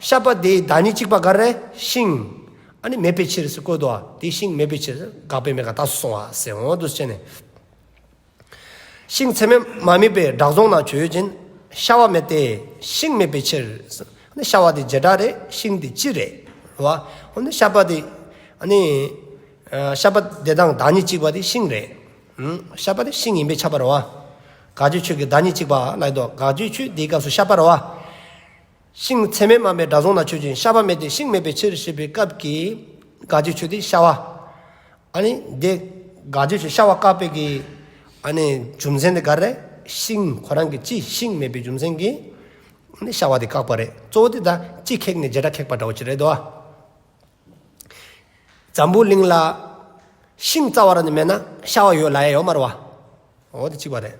ཤ་པ་དེའི་བདག་ཉིད་གཅིག་པ་ག་རེ། ཤིང་། ཨ་ནི་མེད་པའི་ཕྱིར་ཟེར་བཀོད་འདུག་བ། དེ་ཤིང་མེད་པའི་ཕྱིར་བཀག་པའི་མེད་དགག་རྟགས་སུ་སོང་བ་ཟེར། འོ་འདུག་བྱས་ནས། ཤིང་ཚད་མས་མ་དམིགས་པའི་བྲག་རྫོང་ན་ཆོས་ཅན། ཤ་པ་མེད་དེ། ཤིང་མེད་པའི་ཕྱིར། ཨ་ནི་ཤ་པ་དེ་བྱེ་བྲག་རེད། ཤིང་དེ་སྤྱི་རེད། རེད་བ། འོ་ན་ཤ་པ་དེ། ཨ་ནི། ཨ། ཤ་པ་དེ་དང་བདག་ཉིད་གཅིག་པ་དེ་ཤིང་རེད། ཨུམ། ཤ་པ་དེ་ཤིང་ཡིན་པས་ཁྱབ་པ་རེད་བ། དགག་བྱའི་ཆོས་ཀྱི་བདག་ཉིད་གཅིག་པ་ལ་ཡོད་དོ། དགག་བྱའི་ཆོས་དེའི་སྐབས་སུ་ཤ་པ་རེད་བ། ཤིང་ཚད་མས་མ་དམིགས་པའི་བྲག་རྫོང་ན་ཆོས་ཅན། ཤ་པ་མེད་དེ། ཤིང་མེད་པའི་ཕྱིར་ཞེས་པའི་སྐབས་ཀྱི་དགག་བྱའི་ཆོས་དེ་ཤ་པ། ཨ་ནི་དེ་དགག་བྱའི་ཆོས་ཤ་པ་བཀག་པའི་གི། ཨ་ནི་རྒྱུ་མཚན་དེ་ག་རེ། ཤིང་ཁོ་རང་གི་སྤྱི་ཤིང་མེད་པའི་རྒྱུ་མཚན་གྱིས། ཨ་ནི་ཤ་པ་དེ་བཀག་པ་རེད། གཙོ་བོ་དེ་ད་སྤྱི་ཁེགས་ནས་བྱེ་བྲག་ཁེགས་པ་འདྲ་བོ་ཅིག་རེད་དོ། འཛམ་བུ་གླིང་ལ་ཤིང་རྩ་བ་རང་ནས་མེད་ན་ཤ་པ་ཡོད་ལབ་ཡ་ཡོད་མ་རེད་བ། འོ་དེ་གཅིག་པ་རེད།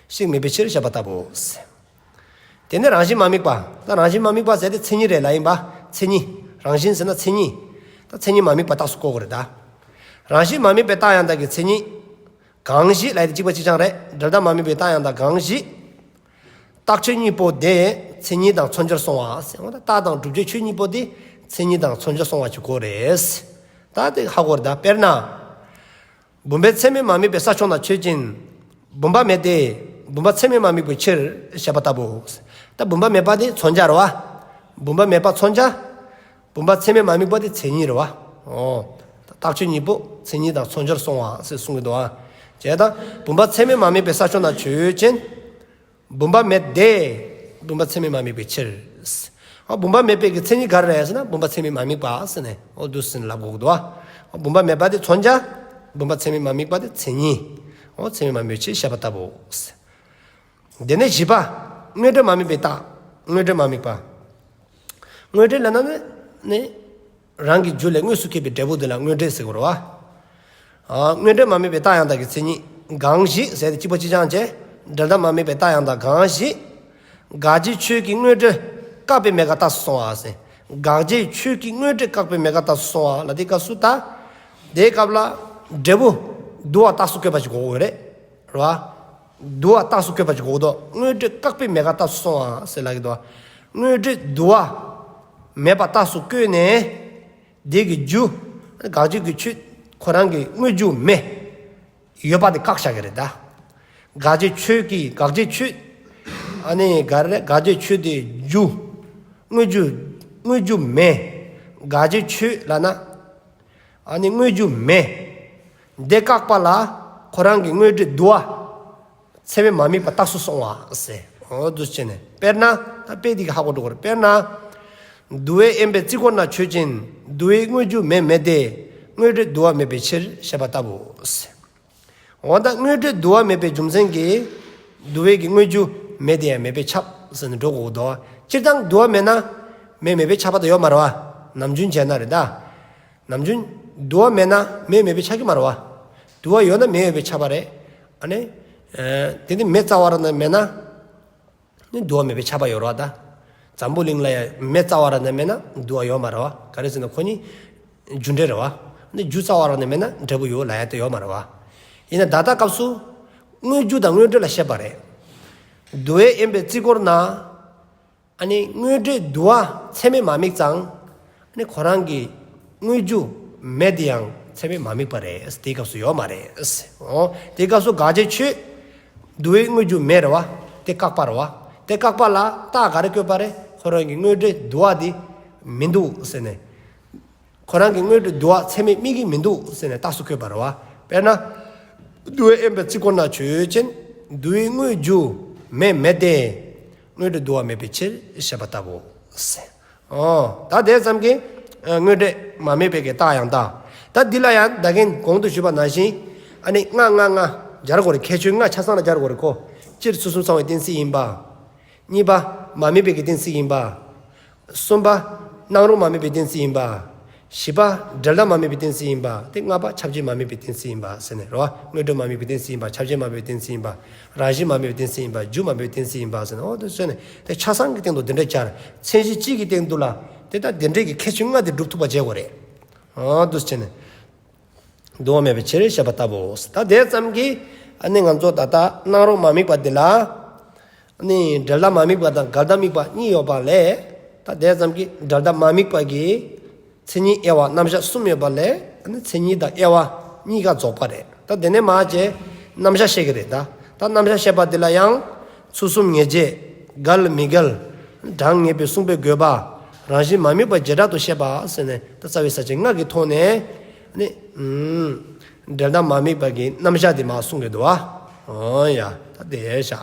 ཤིང་མེད་པའི་ཕྱིར་ཞེས་པ་ལྟ་བུ། དེ་ནས་རང་བཞིན་མ་དམིགས་པ། ད་རང་བཞིན་མ་དམིགས་པ་ཟེར་དེ་མཚན་ཉིད་རེད་ལབ་ཡིན་པ། མཚན་ཉིད། རང་བཞིན་ཟེར་ན་མཚན་ཉིད། ད་མཚན་ཉིད་མ་དམིགས་པ་རྟགས་སུ་བཀོད་དགོས་རེད་ད། རང་བཞིན་མ་དམིགས་པའི་རྟགས་ཡང་དག་གི་མཚན་ཉིད། གང་ཞིག་ལབ་ཡ་དེ་གཅིག་པ་གཅིག་རྐྱང་རེད། འབྲེལ་ཟླ་མ་དམིགས་པའི་རྟགས་ཡང་དག་གང་ཞིག། རྟགས་ཆོས་གཉིས་པོ་དེ་ མཚན་ཉིད་དང་མཚོན་བྱར་སོང་བ་ཟེར། འོ་ད་རྟགས་དང་བསྒྲུབ་བྱའི་ཆོས་གཉིས་པོ་དེ་མཚན་ཉིད་དང་མཚོན་བྱར་སོང་བ་ཅིག་གོ་རེད། ད་དེ་ཧ་གོ་རེད་ད། དཔེར་ན། བུམ་པའི་ཚད་མས་མ་དམིགས་པའི་ས་ཕྱོགས་ན་ཆོས་ཅན། བུམ་པ་མེད་དེ། བུམ་པ་ཚད་མས་མ་དམིགས་པའི་ཕྱིར་ཞེས་པ་ལྟ་བུ། ད་བུམ་པ་མེད་པ་དེ་མཚོན་བྱ་རེད་བ། བུམ་པ་མེད་པ་མཚོན་བྱ། བུམ་པ་ཚད་མས་མ་དམིགས་པ་དེ་མཚན་ཉིད་རེད་བ། འོ། རྟགས་ཆོས་གཉིས་པོ་མཚན་ཉིད་དང་མཚོན་བྱར་སོང་བ་ཟེར་གསུང་གི་འདུག་བ། བྱས་ཙང་བུམ་པ་ཚད་མས་མ་དམིགས་པའི་ས་ཕྱོགས་ན་ཆོས་ཅན། བུམ་པ་མེད་དེ། བུམ་པ་ཚད་མས་མ་དམིགས་པའི་ཕྱིར། ཨ་བུམ་པ་མེད་པའི་གི་མཚན་ཉིད་ག་རེ་རེད་ཟེར་ན་བུམ་པ་ཚད་མས་མ་དམིགས་པ་ཟེར་ནས་འོ་འདུག་ཟེར་ནས་ལབ་དགོས་ཀྱི་འདུག་བ། བུམ་པ་མེད་པ་དེ་མཚོན་བྱ། བུམ་པ་ཚད་མས་མ་དམིགས་པ་དེ་མཚན་ཉིད། འོ་ཚད་མས་མ་དམིགས་པའི་ཕྱིར་ཞེས་པ་ལྟ་བུ། དེ་ནས་བཞི་པ། དངོས་འབྲས་མ་དམིགས་པའི་རྟགས། དངོས་འབྲས་མ་དམིགས་པ། དངོས་འབྲས་ལབ་ན་ནི། རང་གི་རྒྱུ་ལས་དངོས་སུ་སྐྱེས་པའི་འབྲས་བུ་དེ་ལ་དངོས་འབྲས་ཟེར་གྱི་རེད་བ། ཨ་དངོས་འབྲས་མ་དམིགས་པའི་རྟགས་ཡང་དག་གི་མཚན་ཉིད་གང་ཞིག་ཟེར་ཏེ་གཅིག་པ་གཅིག་རྐྱང་བྱས། འབྲེལ་ཟླ་མ་དམིགས་པའི་རྟགས་ཡང་དག་གང་ཞིག་དགག་བྱའི་ཆོས་ཀྱི་དངོས་འབྲས་བཀག་པའི་མེད་དགག་རྟགས་སུ་སོང་བ་ཟེར། དགག་བྱའི་ཆོས་ཀྱི་དངོས་འབྲས་བཀག་པའི་མེད་དགག་རྟགས་སུ་སོང་བ་ལ་དེའི་སྐབས་སུ་ད། དེའི་སྐབས་ལ་འབྲས་བུ་དུ་བ་རྟགས་སུ་བཀོད་པ་ཞིག་དགོས་ཀྱི་རེད། རེད་བ། དུ་བ་རྟགས་སུ་བཀོད་པ་ཅིག་དགོས་འདུག་དངོས་འབྲས་བཀག་པའི་མེད་དགག་རྟགས་སུ་སོང་བ་ཟེར་ལབ་ཀྱི་འདུག་དངོས་འབྲས་དུ་བ་མེད་པ་རྟགས་སུ་བཀོད་ནས། དེ་གི་རྒྱུ། དགག་བྱའི་གི་ཆོས་ཁོ་རང་གི་དངོས་རྒྱུ་མེད། ཡོད་པ་དེ་བཀག་བཞག་གི་རེད་ད། དགག་བྱའི་ཆོས་ཀྱི་དགག་བྱའི་ཆོས། ཨ་ནི་ག་རེ་རེད། དགག་བྱའི་ཆོས་དེ་རྒྱུ། དངོས་རྒྱུ། དངོས་རྒྱུ་མེད། དགག་བྱའི་ཆོས་ལབ་ན། ཨ་ནི་དངོས་རྒྱུ་མེད། དེ་བཀག་པ་ལ་ཁོ་རང་གི་དངོས་འབྲས་དུ་བ། ཚད་མས་མ་དམིགས་པ་རྟགས་སུ་སོང་བ་ཟེར། འོ་འདུག་སེ་བྱས་ནས། དཔེར་ན། ད་དཔེ་འདི་གིས་ཧ་གོ་འགྲོ་གི་རེད། དཔེར་ན། དུ་བའི་དབེན་པའི་རྩིབས་སྐོར་ན་ཆོས་ཅན། དུ་བའི་དངོས་རྒྱུ་མེད་མེད་དེ། དངོས་འབྲས་དུ་བ་མེད་པའི་ཕྱིར་ཞེས་པ་ལྟ་བུ་ཟེར། འོ་ད་དངོས་འབྲས་དུ་བ་མེད་པའི་རྒྱུ་མཚན་གྱིས། དུ་བའི་གི་དངོས་རྒྱུ་མེད་དེ་ཡང་མེད་པས་ཁྱབ་ཟེར་ནས་འགྲོ་དགོས་འདུག་སྤྱིར་བཏང་དུ་བ་མེད་ན་མེ་མེད་པས་ཁྱབ་པ་ད་ཡོད་མ་རེད་བ། ནམ་རྒྱུན་བྱས་ན་རེད་ད། ནམ་རྒྱུན་དུ་བ་མེད་ན་མེ་མེད་པས་ཁྱབ་ཀྱི་མ་རེད་བ། དུ་བ་ཡོད་ན་མེ་ཡོད་པས་ཁྱབ་པ་རེད། ཨ་ནི། ཨ་དེ་ནི་མེ་རྩ་བ་རང་ནས་མེད་ན། ནི་དུ་བ་མེད་པས་ཁྱབ་པ་ཡོད་རེད་བ་ད། འཛམ་བུ་གླིང་ལ་ཡང་མེ་རྩ་བ་རང་ནས་མེད་ན་དུ་བ་ཡོད་མ་རེད་བ། ག་རེ་ཟེར་ན་ཁོ་གཉིས་རྒྱུ་འབྲས་རེད་བ། ནི་རྒྱུ་རྩ་བ་རང་ནས་མེད་ན་འབྲས་བུ་ཡོད་ལབ་ཡ་དེ་ཡོད་མ་རེད་བ། ཡིན་ན་ད་ལྟ་སྐབས་སུ་དངོས་རྒྱུ་དང་དངོས་འབྲས་ལ་བཤད་པ་རེད། དུ་བའི་དབེན་པའི་རྩིབས་སྐོར་ན། ཨ་ནི་དངོས་འབྲས་དུ་བ་ཚད་མས་མ་དམིགས་ཙང་། ཨ་ནི་ཁོ་རང་གི་དངོས་རྒྱུ་མེ་དེ་ཡང་ཚད་མས་མ་དམིགས་པ་རེད། དེའི་སྐབས་སུ་ཡོད་མ་རེད། འོ་དེའི་སྐབས་སུ་དགག་བྱའི་ཆོས། དུ་བའི་དངོས་རྒྱུ་མེ་རེད་བ། དེ་བཀག་པ་རེད་བ། དེ་བཀག་པ་ལ་རྟགས་ག་རེ་བཀོད་པ་རེད། ཁོ་རང་གི་དངོས་འབྲས་དུ་བ་དེ་མི་འདུག་ཟེར་ནས། ཁོ་རང་གི་དངོས་འབྲས་དུ་བ་ཚད་མས་དམིགས་ཀྱི་མི་འདུག་ཟེར་ནས་རྟགས་སུ་བཀོད་པ་རེད་བ། དཔེར་ན། དུ་བའི་དབེན་པའི་རྩིབས་སྐོར་ན་ཆོས་ཅན། དུ་བའི་དངོས་རྒྱུ་མེ་མེད་དེ། དངོས་འབྲས་དུ་བ་མེད་པའི་ཕྱིར་ཞེས་པ་ལྟ་བུ་ཟེར། འོ། ད་དེ་ཙམ་གྱིས་དངོས་འབྲས་མ་དམིགས་པའི་གི་རྟགས་ཡང་དག་ད་འདི་ལ་ཡང་ད་གིན་གོང་དུ་ཞུས་པ་ནང་བཞིན། ཨ་ནི་ལྔ་ལྔ་ལྔ་སྦྱར་དགོས་རེད། ཁྱད་ཆོས་ལྔ་ཆ་ཚང་ལ་སྦྱར་དགོས་རེད་ཁོ། སྤྱིར་ཚུལ་གསུམ་ཚང་བའི་གཏན་ཚིགས་ཡིན་པ། གཉིས་པ། མ་དམིགས་པའི་གི་གཏན་ཚིགས་ཡིན་པ། གསུམ་པ། སྣང་རུང་མ་དམིགས་པའི་གཏན་ཚིགས་ཡིན་པ། བཞི་པ། འབྲེལ་ཟླ་མ་དམིགས་པའི་གཏན་ཚིགས་ཡིན་པ། དེ་ལྔ་པ། ཁྱབ་བྱེད་མ་དམིགས་པའི་གཏན་ཚིགས་ཡིན་པ་ཟེར་ནས་རེད་བ། དངོས་འབྲས་མ་དམིགས་པའི་གཏན་ཚིགས་ཡིན་པ། ཁྱབ་བྱེད་མ་དམིགས་པའི་གཏན་ཚིགས་ཡིན་པ། རང་བཞིན་མ་དམིགས་པའི་གཏན་ཚིགས་ཡིན་པ། རྒྱུ་མ་དམིགས་པའི་གཏན་ཚིགས་ཡིན་པ་ཟེར་ནས། འོ་དེ་ཚོ་ནི་དེ་ཆ་ཚང་གི་སྟེང་དུ་དེ་འདྲ་སྦྱར། མཚན་གཞི་གཅིག་གི་སྟེང་དུ་ལ་དེ་ལྟར་དེ་འདྲའི་གི་ཁྱད་ཆོས་ལྔ་དེ་སྒྲུབ་ཐུབ་པ་བྱེད་དགོས་རེད། འོ་འདུག་སེ་བྱས་ནས། དུ་བ་མེད་པའི་ཕྱིར་ཞེས་པ་ལྟ་བུའོ། ད་དེ་ཙམ་གྱིས་ཨ་ནི་ང་ཚོ་ད་ལྟ་སྣང་རུང་མ་དམིགས་པ་འདི་ལ། ཨ་ནི་འབྲེལ་ཟླ་མ་དམིགས་པ་དང་འགལ་ཟླ་དམིགས་པ་གཉིས་ཡོད་པ་ལས། ད་དེ་ཙམ་གྱིས་འབྲེལ་ཟླ་མ་དམིགས་པ་གི་མཚན་ཉིད་དབྱེ་བ་རྣམ་གཞག་གསུམ་ཡོད་པ་ལས། ཨ་ནི་མཚན་ཉིད་དང་དབྱེ་བ་གཉིས་ཀ་རྫོགས་པ་རེད། ད་དེ་ནས་མར་བྱས་རྣམ་གཞག་བཤད་ཀྱི་རེད་ད། ད་རྣམ་གཞག་བཤད་པ་འདི་ལ་ཡང་། ཚུལ་གསུམ་ངེས་བྱེད། འགལ་མི་འགལ། གྲངས་ངེས་པའི་གསུངས་པའི་དགོས་པ། རང་བཞིན་མ་དམིགས་པ་བྱེ་བྲག་ཏུ་བཤད་པ་ཟེར་ནས་ད་རྩ་བའི་ས་བཅད་ལྔ་གི་ཐོག་ནས་ནི། ཨུམ། འབྲེལ་ཟླ་མ་དམིགས་པ་གི་རྣམ་གཞག་དེ་མར་གསུངས་ཀྱི་འདུག་བ། འོ་ཡ། ད་དེ་བཞག